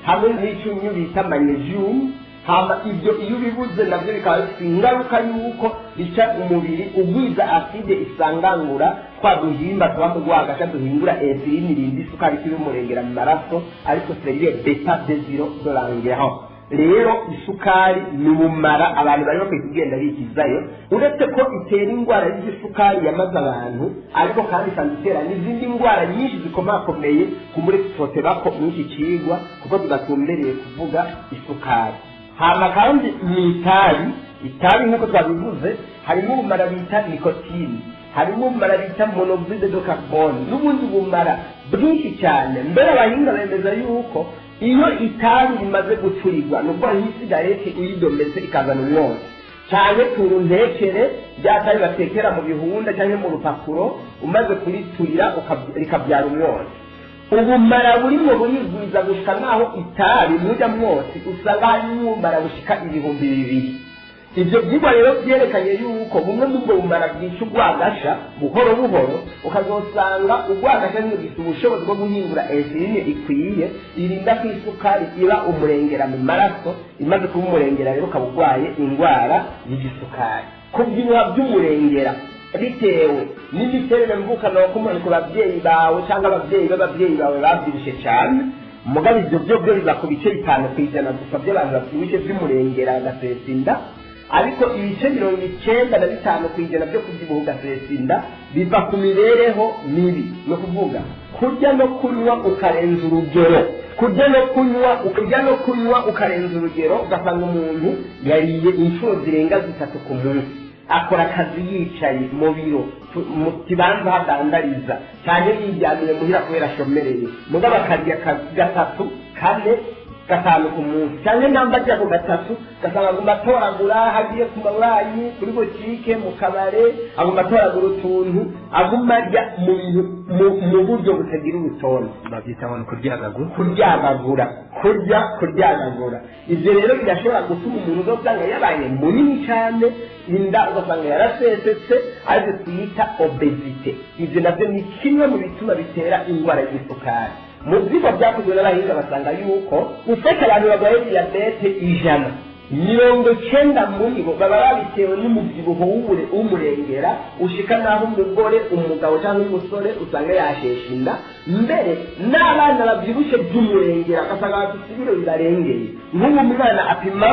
hamwe n'icyunyu bita magnésium. Hama ibyo iyo ubibuze, nabyo bikaba bifite ingaruka yuko bica umubiri ugwiza acide isangangura twa duhimba tuba mu rwagasha duhingura insuline irinda isukari ibimurengera mu maraso, ariko cellules bêta des îlots de Langerhans. Rero isukari ni ubumara abantu bari bakwiye kugenda bikizayo. Uretse ko itera indwara y'igisukari yamaze abantu, ariko kandi isanzwe itera n'izindi ndwara nyinshi zikomakomeye kumuri tutoteba ko mw'iki cigwa, kuko tudatumbereye kuvuga isukari. Hama kandi ni itabi. Itabi, nk'uko twabivuze, harimo ubumara bita nicotine, harimo ubumara bita monoxyde de carbone n'ubundi bumara bwinshi cyane. Mbere abahinga bemeza yuko iyo itabi rimaze gucurirwa, ni ukuvuga nk'isigarete uyidometse ikazana umwotsi. Cyane turuntekere rya tabi batekera mu bihunda cyangwa mu rupapuro, umaze kuriturira rikabyara umwotsi. Ubumara burimo burigwiza gushika naho itabi mujya mwotsi usanga harimo ubumara bushika 2000. Ibyo byigwa rero byerekanye yuko bumwe mu bwo bumara bwica urwagasha buhoro buhoro, ukazosanga urwagasha ntibugifite ubushobozi bwo guhingura insuline ikwiye irinda ko isukari iba umurengera mu maraso. Imaze kuba umurengera rero ukaba urwaye indwara y'igisukari. Kubyibuha by'umurengera bitewe n'imiterere mvukano wakomoye ku babyeyi bawe cyangwa ababyeyi b'ababyeyi bawe babyibushye cyane, mugabo ibyo byo byo biba ku bice 5% gusa by'abantu babyibushye by'umurengera bagasesa inda, ariko ibice 95% byo kubyibuha ugasesa inda biva ku mibereho mibi. Ni ukuvuga kurya no kunywa ukarenza urugero, kurya no kunywa, ukurya no kunywa ukarenza urugero, ugasanga umuntu yariye inshuro zirenga 3 ku munsi, akora akazi yicaye mu biro, mu kibanza hadandariza, cyane yiryamiye muhira kubera ashomereye, mugabo akarya 3, 4, 5 ku munsi, cyane namba ajya ku 3, ugasanga aguma atoragura, hagiye ku mabanki, kuri botike, mu kabare, aguma atoragura utuntu, aguma arya mu bintu mu buryo butagira urutonde. Babyita ngo ni kuryagagura. Kuryagagura, kurya kuryagagura. Ibyo rero birashobora gutuma umuntu uzasanga yabaye munini cyane, inda ugasanga yarasesetse, aribyo twita obésité. Ibyo nabyo ni kimwe mu bituma bitera indwara y'isukari. Mu byigwa byakozwe n'abahinga basanga yuko ufata abantu barwaye diyabete 100, 90 muri bo baba babitewe n'umubyibuho w'umurengera ushika naho umugore, umugabo cyangwa umusore usanga yasheshe inda, mbere n'abana babyibushe by'umurengera ugasanga bafite ibiro bibarengeye. Nk'ubu umwana apima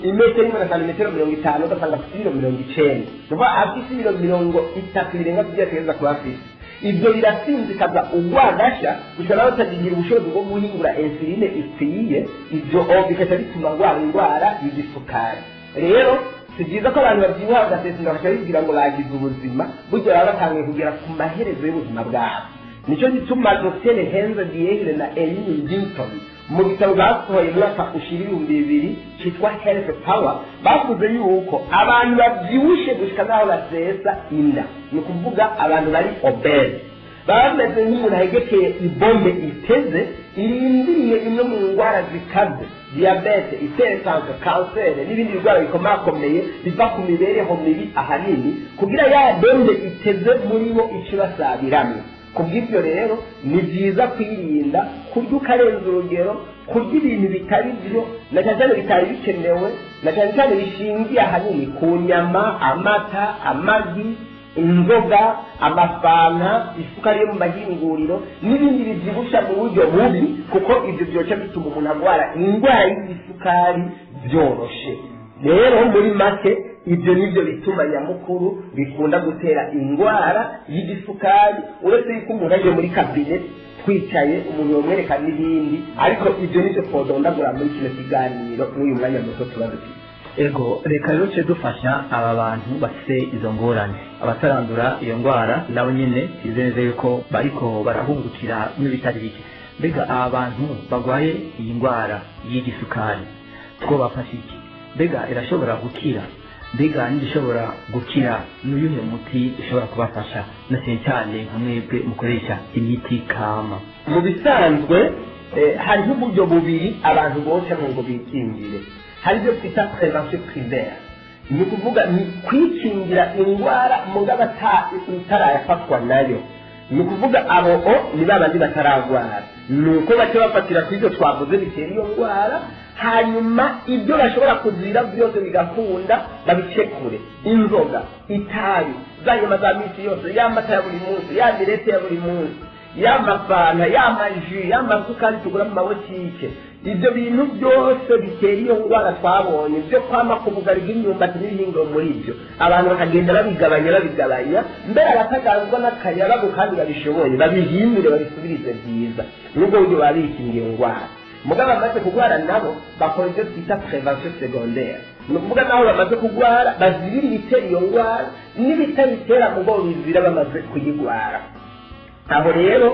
imetero imwe na santimetero 50, ugasanga afite ibiro 90, ni ukuvuga afite ibiro 30 birenga ibyo ategereza kuba afite. Ibyo birasinzikaza urwagasha gusa nawe utakigira ubushobozi bwo guhingura insuline ikwiye, ibyo bigaca bituma arwara indwara y'igisukari. Rero si byiza ko abantu babyibuha bagasesa inda bagaca bibwira ngo bagize ubuzima, burya baba batangiye kugera ku maherezo y'ubuzima bwabo. Nicyo gituma Dr Henze Diegre na Erin Newton mu gitabo basohoye mu mwaka ushira 2000 cyitwa Health Power bavuze yuko abantu babyibushe gushika n'aho basesa inda, ni ukuvuga abantu bari obese, baba bameze nk'umuntu ahegekeye ibombe iteze irindiriye imwe mu ndwara zikaze, diyabete, hypertension, kanseri n'ibindi birwara bikomakomeye biva ku mibereho mibi ahanini, kugira ya bombe iteze muri bo ikibasabiramwe. Kubw'ibyo rero ni byiza kwirinda kurya ukarenza urugero, kurya ibintu bitari byo, na cyane cyane bitari bikenewe, na cyane cyane bishingiye ahanini ku nyama, amata, amagi, inzoga, amafanta, isukari yo mu mahinguriro n'ibindi bibyibusha mu buryo bubi, kuko ibyo byoca bituma umuntu arwara indwara y'igisukari byoroshe. Rero muri make ibyo nibyo bituma nyamukuru bikunda gutera indwara y'igisukari, uretse yuko umuntu aje muri kabine twicaye umuntu yomwereka n'ibindi, ariko ibyo nibyo twodondagura muri kino kiganiro n'uyu mwanya muto tuba dufite. Ego, reka rero ce dufasha aba bantu bafite izo ngorane, abatarandura iyo ndwara nabo nyene twizeye neza yuko bariko barahungukira n'ibitari bike. Mbega aba bantu barwaye iyi ndwara y'igisukari twobafasha iki? Mbega irashobora gukira? Mbega ntigishobora gukira, n'uyuhe muti ushobora kubafasha, na cyane cyane nka mwebwe mukoresha imiti kama? Mu bisanzwe hariho uburyo bubiri abantu bose ngo bikingire. Hari ibyo twita prévention primaire, ni ukuvuga ni kwikingira indwara mugabo utarayafatwa nayo. Ni ukuvuga abo ni babandi batararwara, ni uko bace bafatira ku ibyo twavuze bitera iyo ndwara, hanyuma ibyo bashobora kuzira byose bigakunda babice kure: inzoga, itabi, za nyama za minsi yose, ya mata ya buri munsi, ya mirete ya buri munsi, ya mafanta, ya maji, ya masukari tugura mu mabotike. Ibyo bintu byose bitera iyo ndwara twabonye, byo kwama ku bugari bw'imyumbati n'ibihingwa muri ibyo, abantu bakagenda babigabanya, mbere abataganzwa n'akayabagu kandi babishoboye babihindure babisubirize byiza, nubwo buryo baba bikingiye indwara. Mugabo bamaze kurwara nabo bakora ibyo twita prévention secondaire, ni ukuvuga naho bamaze kurwara bazibira ibitera iyo ndwara n'ibitabitera, mugabo bizira bamaze kuyirwara. Aho rero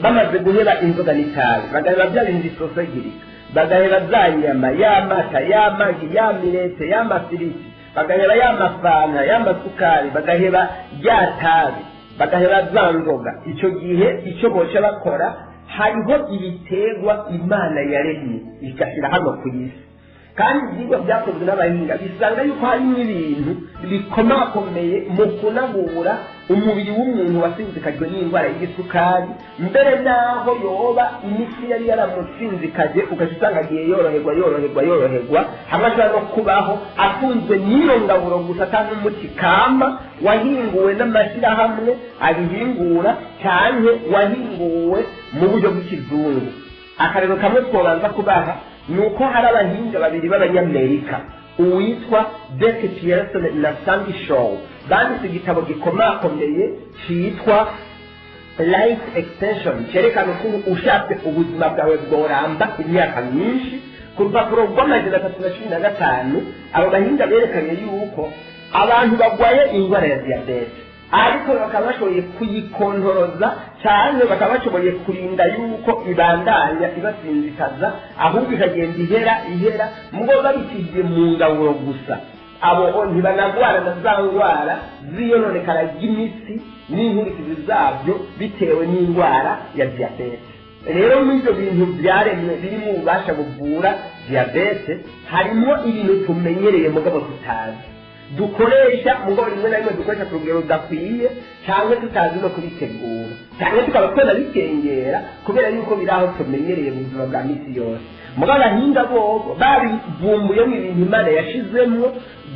bamaze guheba inzoga n'itabi, bagaheba bya bintu bisosagirika, Bagaheba za nyama, ya mata, ya magi, ya mirete, ya mafiriti, bagaheba ya mafanta, ya masukari, bagaheba rya tabi, bagaheba za nzoga. Icyo gihe icyo boca bakora, hariho ibiterwa Imana yaremye igashyira hano ku isi, kandi ibyigwa byakozwe n'abahinga bisanga yuko harimo ibintu bikomakomeye mu kunagura umubiri w'umuntu wasinzikajwe n'indwara y'igisukari, mbere n'aho yoba imiti yari yaramusinzikaje, ugaca usanga agiye yoroherwa, yoroherwa, yoroherwa, hamwe ashobora no kubaho atunzwe n'iyo ngaburo gusa, cyangwa umuti kama wahinguwe n'amashyirahamwe abihingura cyane, wahinguwe mu buryo bw'ikizungu. Akarero kamwe twobanza kubaha ni uko hari abahinga babiri b'Abanyamerika, uwitwa Derek Pearson na Sandy Shaw, banditse igitabo gikomakomeye cyitwa Life Extension, cyerekana ukuntu ushatse ubuzima bwawe bworamba imyaka myinshi. Ku rupapuro rw'315, abo bahinga berekanye yuko abantu barwaye indwara ya diyabete, ariko bakaba bashoboye kuyikontoroza cyane, bakaba bashoboye kurinda yuko ibandanya ibasinzikaza, ahubwo ikagenda ihera ihera, mugo babikije mu ngaburo gusa, abo ntibanagwara na za ndwara z'iyononekara ry'imitsi n'inkurikizi zabyo bitewe n'indwara ya diyabete. Rero muri ibyo bintu byaremwe birimo ububasha buvura diyabete, harimo ibintu tumenyereye mugabo tutazi dukoresha, mugabo rimwe na rimwe dukoresha ku rugero rudakwiye, cyangwa tutazi no kubitegura, cyangwa tukaba twanabikengera kubera yuko biri aho tumenyereye mu buzima bwa misi yose. Mugabo abahinga bobo babivumbuyemo ibintu Imana yashizemwo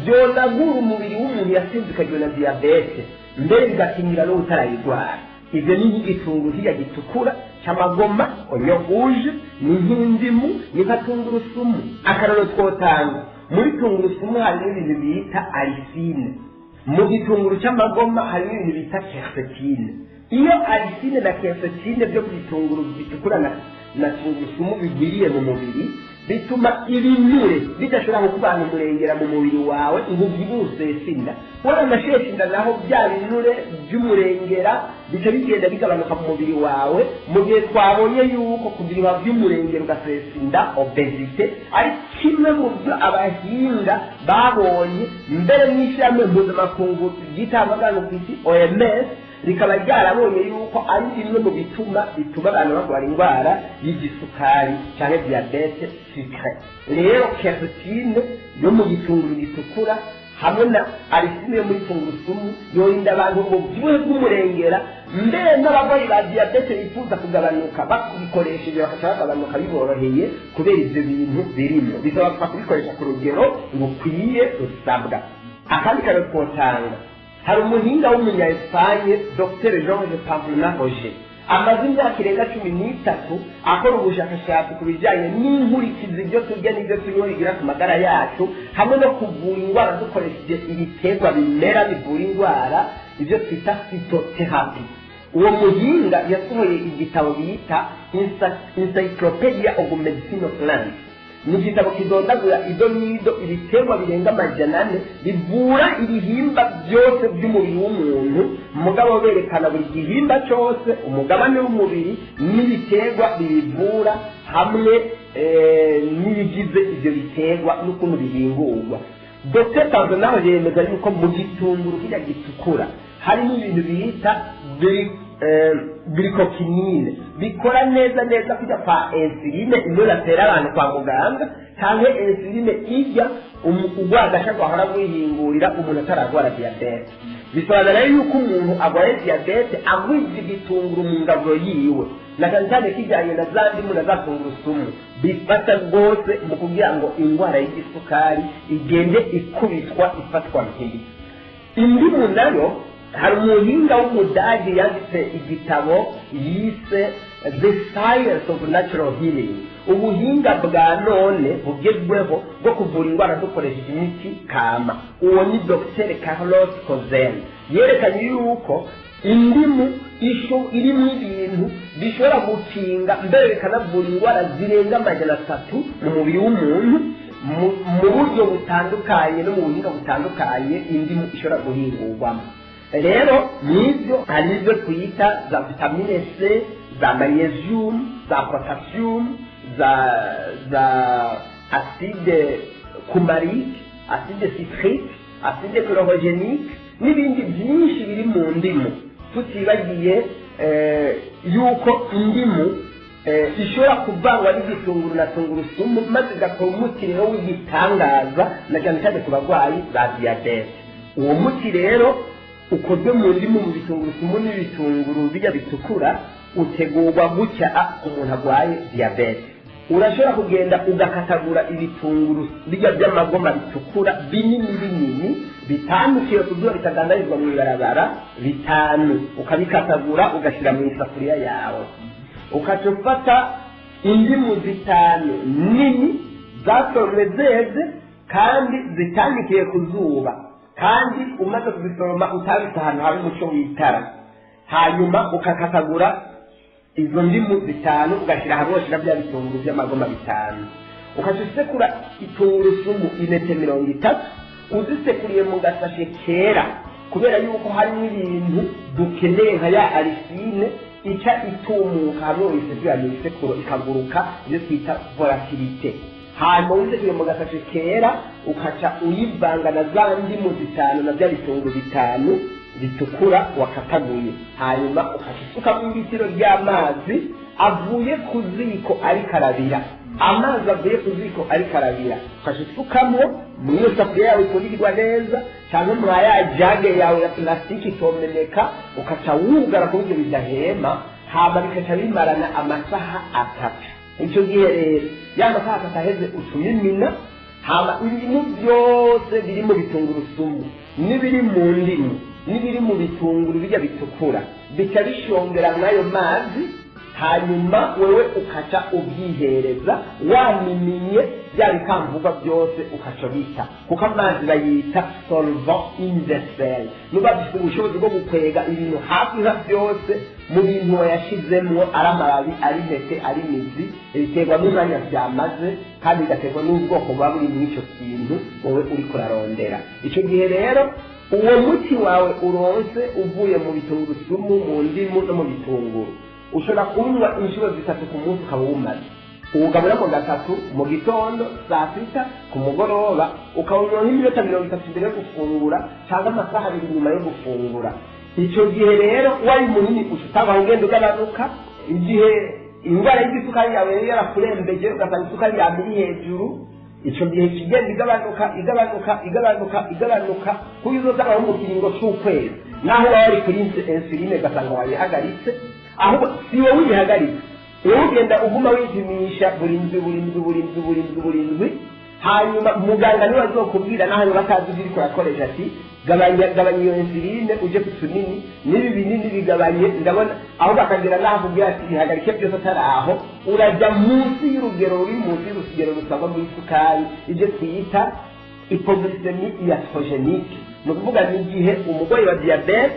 byonagura umubiri w'umuntu yasinzikajwe na diyabete, mbere bigakingira n'utarayirwara. Ibyo ni nk'igitunguru hirya gitukura cy'amagoma, oignon rouge, ni nk'indimu, ni nka tungurusumu. Akararo twotanga, muri tungurusumu harimo ibintu bita allicine, mu gitunguru cy'amagoma harimo ibintu bita quercétine. Iyo allicine na quercétine byo ku gitunguru gitukura na tungurusumu bigwiriye mu mubiri, bituma ibinure bidashobora kukubana umurengera mu mubiri wawe ngo ubyibuhe usese inda. Waranasheshe inda naho, bya binure by'umurengera bica bigenda bigabanuka mu mubiri wawe, mu gihe twabonye yuko kubyibuha by'umurengera ugasesa inda, obésité, ari kimwe mu byo abahinga babonye, mbere n'ishyirahamwe mpuzamakungu ry'itangazamakuru ku isi, OMS, rikaba ryarabonye yuko ari bimwe mu bituma abantu barwara indwara y'igisukari cyangwa diyabete sucré. Rero quercétine yo mu gitunguru gitukura hamwe na allicine yo muri tungurusumu yorinda abantu ububyibuhe bw'umurengera, mbere n'abarwayi ba diyabete bifuza kugabanuka babikoresheje bakaca bagabanuka biboroheye kubera ibyo bintu birimo. Bisaba kubikoresha ku rugero rukwiye rusabwa. Akandi karo twotanga, hari umuhinga w'umunya Espagne, Dr George Pamplona Roger, amaze imyaka irenga 13 akora ubushakashatsi ku bijyanye n'inkurikizi ibyo turya n'ibyo tunywa bigira ku magara yacu, hamwe no kuvura indwara dukoresheje ibiterwa bimera bivura indwara, ibyo twita phytothérapie. Uwo muhinga yasohoye igitabo bita Encyclopedia of Medicinal Plants. Ni igitabo kidondagura ido n'ido ibiterwa birenga 400 bivura ibihimba byose by'umubiri w'umuntu, mugabo berekana buri gihimba cyose, umugabane w'umubiri n'ibiterwa bibivura, hamwe n'ibigize ibyo biterwa n'ukuntu bihingurwa. Dr Tanzanaho yemeza yuko mu gitunguru kirya gitukura harimo ibintu bita glycokinine, bikora neza neza kujya kwa insuline iyo batera abantu kwa muganga, cyangwa insuline ijya urwagasha rwahora rwihingurira umuntu atararwara diyabete. Bisobanura rero yuko umuntu arwaye diyabete agwiza igitunguru mu ngaburo yiwe, na cyane cyane kijyanye na za ndimu na za tungurusumu, bifasha rwose mu kugira ngo indwara y'igisukari igende ikubitwa, ifatwa mpiri. Indimu nayo, hari umuhinga w'Umudage yanditse igitabo yise The Science of Natural Healing, ubuhinga bwa none bugezweho bwo kuvura indwara dukoresheje imiti kama. Uwo ni Dr Carlos Kozen. Yerekanye yuko indimu isho irimo ibintu bishobora gukinga, mbere bikanavura indwara zirenga 300 mu mubiri w'umuntu, mu buryo butandukanye no mu buhinga butandukanye indimu ishobora guhingurwamo. Rero n'ibyo hari ibyo twita za vitamine C, za magnesium, za potassium, za acide coumarique, acide citrique, acide chlorogénique n'ibindi byinshi biri mu ndimu. Tutibagiye yuko indimu ishobora kuvangwa n'igitunguru na tungurusumu, maze igakora umuti rero w'igitangaza, na cyane cyane ku barwayi ba diyabete. Uwo muti rero ukozwe mu ndimu, mu bitungurusumu n'ibitunguru bijya bitukura, utegurwa gutya: umuntu arwaye diyabete urashobora kugenda ugakatagura ibitunguru bijya by'amagoma bitukura binini binini, bitanu ku zuba, bitadandarizwa mu ibarabara, bitanu, ukabikatagura ugashyira mu isafuriya yawe. Ukaca ufata indimu zitanu nini zasoromwe zeze kandi zitandikiye ku zuba, kandi umaze kuzisoroma utabitse ahantu hari umuco w'itara. Hanyuma ukakatagura izo ndimu zitanu, ugashyira hamwe, ugashyira bya bitunguru by'amagoma bitanu, ukaca usekura itungurusumu intete 30, uzisekuriye mu gasashe kera, kubera yuko harimo ibintu dukeneye nka ya allicine ica itumuka hamwe uyisekura mu isekuro ikaguruka, ibyo twita volatilité. Hanyuma wisekuriye mu gasashe kera, ukaca uyivanga na za ndimu zitanu na bya bitunguru bitanu bitukura wakataguye. Hanyuma ukaca usukamo ibitiro ry'amazi avuye ku ziko ariko arabira, amazi avuye ku ziko ariko arabira, ukaca usukamo muri iyo safuriya yawe ipfundikirwa neza, cyangwa muri ya jage yawe ya plastique itomeneka, ukaca wugara ku buryo bidahema. Hama bikaca bimarana amasaha 3. Icyo gihe rero, ya masaha 3 aheze, uca hama ibintu byose biri mu bitungurusumu n'ibiri mu ndimu n'ibiri mu bitunguru bijya bitukura bica bishongera mw'ayo mazi. Hanyuma wewe ukaca ubyihereza wamiminye bya bikamvugwa byose, ukaca bita, kuko amazi bayita solvant universel, nuba bifite ubushobozi bwo gukwega ibintu hafi nka byose mu bintu wayashizemwo, ari amababi, ari intete, ari imizi. Biterwa n'umwanya byamaze kandi bigaterwa n'ubwoko buba buri muri icyo kintu wowe uriko urarondera. Icyo gihe rero uwo muti wawe uronse uvuye mu bitungurusumu, mu ndimu no mu bitunguru, ushobora kunywa inshuro zitatu ku munsi, ukaba wumaze uwugaburamo gatatu: mu gitondo, saa sita, ku mugoroba. Ukawunywa nk'iminota 30 mbere yo gufungura cyangwa amasaha 2 nyuma yo gufungura. Icyo gihe rero wari munini, uca utanga ugenda ugabanuka. Igihe indwara y'igisukari yawe yari yarakurembeje, ugasanga isukari yawe iri hejuru, icyo gihe kigenda igabanuka, igabanuka, igabanuka, igabanuka, kuko uzosanga nko mu kiringo c'ukwezi, naho waba wari kuri insuline, ugasanga wayihagaritse. Ahubwo si wowe uyihagaritse, wowe ugenda uguma wipimisha buri ndwi, buri ndwi, buri ndwi, buri ndwi, buri ndwi. Hanyuma muganga niwe azokubwira, naho niba atazi ibyo uriko urakoresha, ati: "Gabanya, gabanya iyo insuline, uje ku tunini, n'ibi binini bigabanye." Ndabona aho bakagera naho akubwira ati: "Bihagarike byose." Atari aho, urajya munsi y'urugero ruri munsi y'urugero rusabwa muri isukari, ibyo twita hypoglycémie iatrogénique. Ni ukuvuga ni igihe umurwayi wa diyabete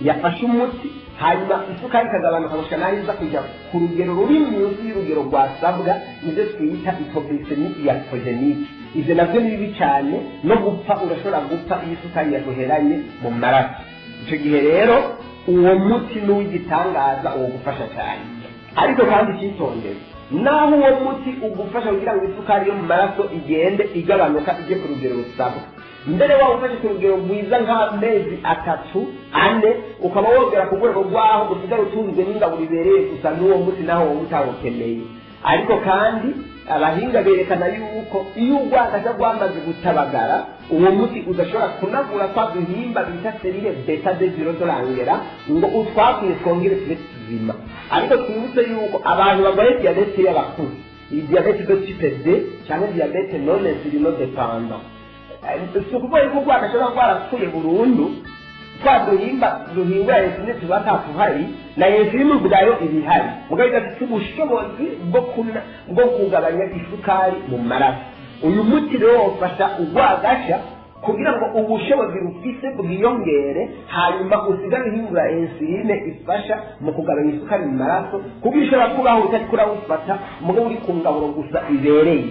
yafashe umuti, hanyuma isukari ikagabanuka gushika naho iza kujya ku rugero ruri munsi y'urugero rwasabwa, nibyo twita hypoglycémie iatrogénique. Ibyo nabyo ni bibi cyane, no gupfa urashobora gupfa iyo isukari yaguheranye mu maraso. Icyo gihe rero uwo muti ni uw'igitangaza, uwo gufasha cyane. Ariko kandi icitondere, naho uwo muti ugufasha kugira ngo isukari yo mu maraso igende igabanuka ijye ku rugero rusabwa, mbere waba ufashe ku rugero rwiza nk'amezi 3, 4, ukaba wogera ku rwego rw'aho usigara utunzwe n'ingaburo ibereye gusa n'uwo muti, naho wowe utawukeneye. Ariko kandi abahinga berekana yuko iyo urwagashya rwamaze gutabagara, uwo muti udashobora kunagura twa duhimba bita cellules bêta des îlots de Langerhans ngo utwakwiye twongere tube tuzima. Ariko twibutse yuko abantu barwaye diyabete y'abakuze, iyi diabète de type 2 cyangwa diabète non insulinodépendant, si ukuvuga yuko urwagashya ruba rwarapfuye burundu. Twa duhimba duhingura insuline tuba tatuhari, na insuline ubwayo iba ihari, mugabo idafite ubushobozi bwo kugabanya isukari mu maraso. Uyu muti rero wofasha urwagasha kugira ngo ubushobozi rufise bwiyongere, hanyuma usigare uhingura insuline ifasha mu kugabanya isukari mu maraso, kuko ishobora kubaho utariko urawufata, mugabo uri ku ngaburo gusa ibereye.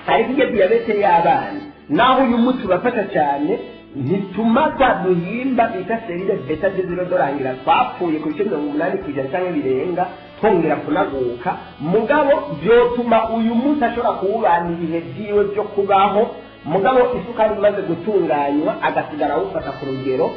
Ariko iyo diyabete y'abana, naho uyu muti urafasha cyane. Ntituma twa duhimba bita cellules bêta des îlots de Langerhans twapfuye ku bice 80% cyangwa birenga twongera kunaguka. Mugabo byotuma uyu munsi ashobora kuwubana ibihe byiwe byo kubaho, mugabo isukari imaze gutunganywa agasigara awufata ku rugero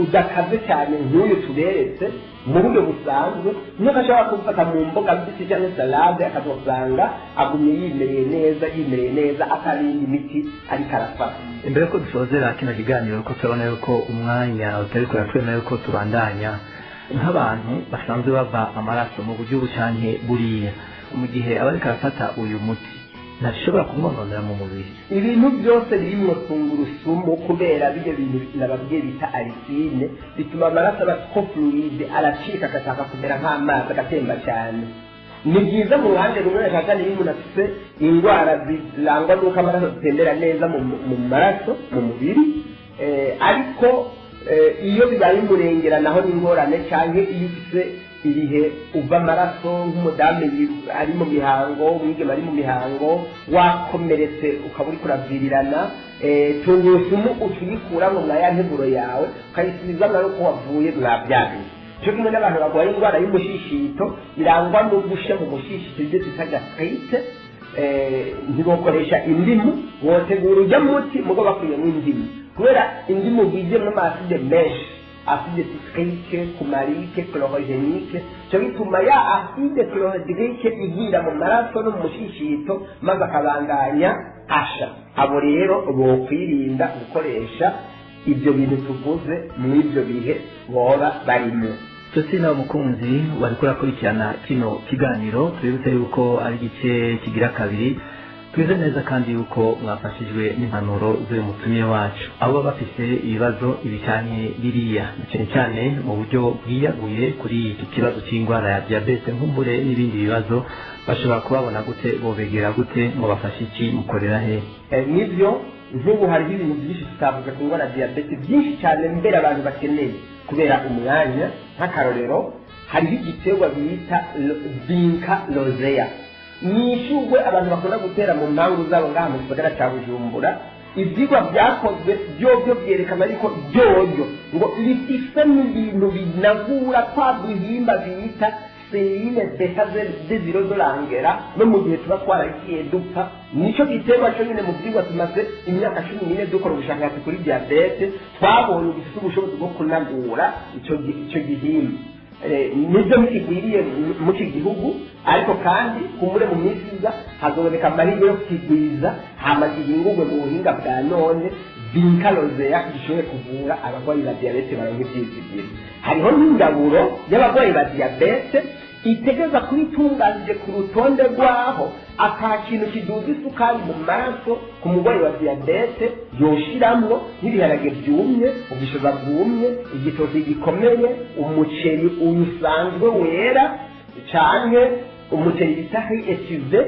udakaze cyane nk'uyu tuberetse mu buryo busanzwe, nuko ashobora kubufata mu mboga mbisi cyangwa salade, akazosanga agumye yimereye neza, yimereye neza, atarinda imiti ariko arafata. Imbere ko dusozera kino kiganiro, ko turabona yuko umwanya utari kuratwemera yuko tubandanya, nk'abantu basanzwe bava amaraso mu buryo bucanke buriya, mu gihe aba ariko arafata uyu muti ntashobora kumwononera mu mubiri? Ibintu byose birimwo tungurusumu, kubera bijya bintu nababwiye bita allicine, bituma amaraso aba trop fluide, aracika agashaka kumera nk'amazi, agatemba cyane. Ni byiza mu ruhande rumwe, na cyane iyo umuntu afite indwara zirangwa n'uko amaraso atembera neza mu maraso mu mubiri, ariko iyo bibaye umurengera naho ni ingorane, cyangwa iyo ufite ibihe uva amaraso nk'umudamu ari mu mihango, umwigeme ari mu mihango, wakomeretse ukaba uri kuravirirana, tungurusumu uca mwa ya nteguro yawe ukayisubizamo ari uko wavuye mwa bya bihe. Cyo kimwe n'abantu barwaye indwara y'umushishito irangwa no gusha mu mushishito, ibyo twita gastrite, ntibokoresha indimu. Wotegura ujya muti mugo bakuyemo indimu, kubera indimu bwigiyemo ama acides menshi, acide citrique, coumarique, chlorogénique. Cyo bituma ya acide chlorhydrique igira mu maraso no mu mushishito, maze akabandanya asha. Abo rero bokwirinda gukoresha ibyo bintu tuvuze muri ibyo bihe boba barimo. Nshuti nawe mukunzi wariko urakurikirana kino kiganiro, tubibutse yuko ari igice kigira kabiri. Twize neza kandi yuko mwafashijwe n'impanuro z'uyu mutumire wacu. Abo baba bafise ibibazo ibi canke biriya, na cyane cyane mu buryo bwiyaguye kuri iki kibazo cy'indwara ya diyabete, nkumbure n'ibindi bibazo, bashobora kubabona gute? Bobegera gute? Mubafashe iki? Mukorera he? Nibyo, nk'ubu hariho ibintu byinshi tutavuze ku ndwara ya diyabete, byinshi cyane mbere abantu bakeneye, kubera umwanya. Nk'akarorero, hariho igiterwa bita vinca rosea, ni ishurwe abantu bakunda gutera mu mpangu zabo ngaha mu gisagara cya Bujumbura. Ibyigwa byakozwe byobyo byerekana yuko byoryo ngo rifise n'ibintu binagura twa duhimba bita cellules bêta des îlots de Langerhans no mu gihe tuba twaragiye dupfa. Nicyo giterwa cyo nyine mu byigwa tumaze imyaka 14 dukora ubushakashatsi kuri diyabete twabonye gifite ubushobozi bwo kunagura icyo gihimba. Nibyo ntikigwiriye mu iki gihugu, ariko kandi kumure mu minsi iza hazoboneka amahirwe yo kukigwiza, hama gihingurwe mu buhinga bwa none, vinca rosea gishobore kuvura abarwayi ba diyabete baronka ivyizigiro. Hariho n'ingaburo y'abarwayi ba diyabete itegeza kuba itunganije ku rutonde rwaho ata kintu kiduza isukari mu maraso ku murwayi wa diyabete yoshiramwo, nk'ibiharage byumye, ubushaza bwumye, igitoki gikomeye, umuceri uyu usanzwe wera, canke umuceri bita riz étuvé,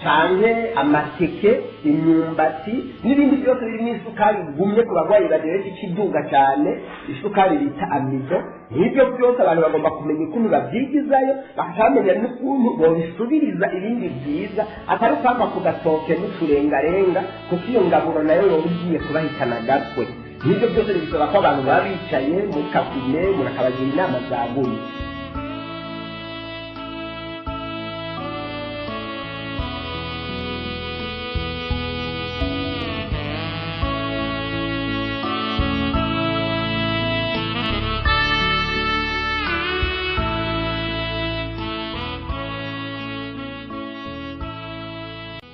canke amateke, imyumbati n'ibindi byose birimo isukari igumye ku barwayi ba diyabete ikiduga cyane isukari bita amidon. Nk'ibyo byose abantu bagomba kumenya ukuntu babyigizayo, bakaca bamenya n'ukuntu bobisubiriza ibindi byiza, atari ukwama ku gatoke n'uturengarenga, kuko iyo ngaburo nayo yoba igiye kubahitana agatwe. Nk'ibyo byose bisaba ko abantu baba bicaye muri cabinet, umuntu akabagira inama zaguye.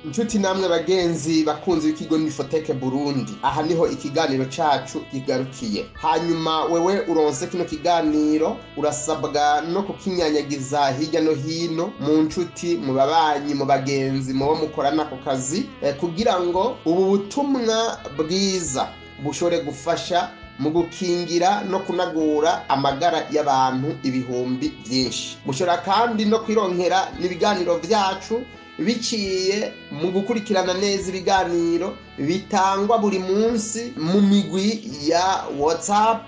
Inshuti namwe bagenzi bakunzi b'ikigo Nifoteke Burundi, aha niho ikiganiro cacu kigarukiye. Hanyuma wewe uronse kino kiganiro, urasabwa no kukinyanyagiza hirya no hino mu nshuti, mu babanyi, mu bagenzi, mu bo mukorana ku kazi, kugira ngo ubu butumwa bwiza bushobore gufasha mu gukingira no kunagura amagara y'abantu ibihumbi byinshi. Mushobora kandi no kwironkera n'ibiganiro vyacu biciye mu gukurikirana neza ibiganiro bitangwa buri munsi mu migwi ya WhatsApp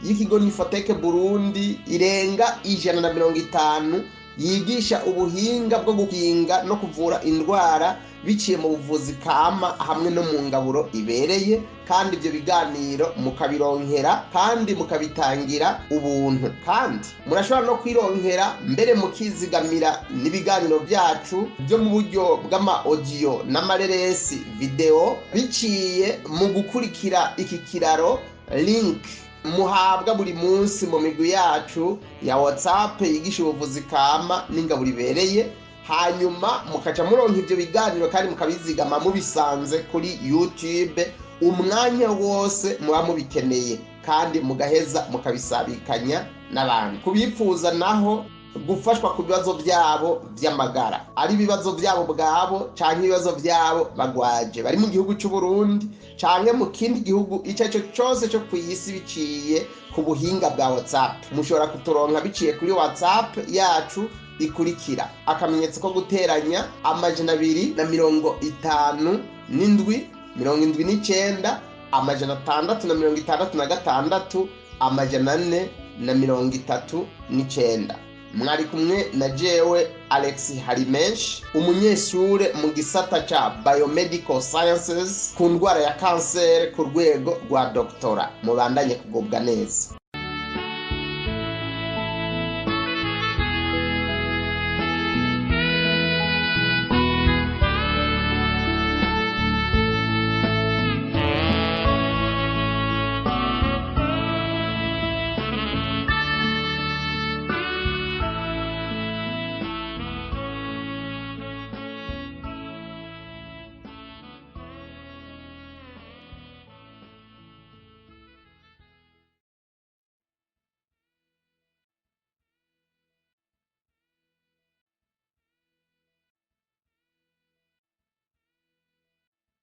y'ikigo Nifoteke Burundi irenga 150. Yigisha ubuhinga bwo gukinga no kuvura indwara biciye mu buvuzi kama hamwe no mu ngaburo ibereye. Kandi ibyo biganiro mukabironkera kandi mukabitangira ubuntu. Kandi murashobora no kwironkera mbere mukizigamira n'ibiganiro byacu byo mu buryo bw'ama audio n'amareresi video, biciye mu gukurikira iki kiraro, link muhabwa buri munsi mu migwi yacu ya WhatsApp yigisha ubuvuzi kama n'ingaburo ibereye. Hanyuma mukaca muronka ibyo biganiro kandi mukabizigama mubisanze kuri YouTube umwanya wose muba mubikeneye, kandi mugaheza mukabisabikanya n'abandi. Kubipfuza naho gufashwa ku bibazo byabo by'amagara, ari ibibazo byabo bwabo canke ibibazo byabo bagwaje bari mu gihugu cy'u Burundi canke mu kindi gihugu icyo ari cyo cyose cyo ku isi, biciye ku buhinga bwa WhatsApp, mushobora kuturonka biciye kuri WhatsApp yacu ikurikira: *257 79 666 439. Mwari kumwe na jewe Alex Harimenshi, umunyeshure mu gisata ca Biomedical Sciences ku ndwara ya kanseri ku rwego rwa doctorat. Mubandanye kugubwa neza.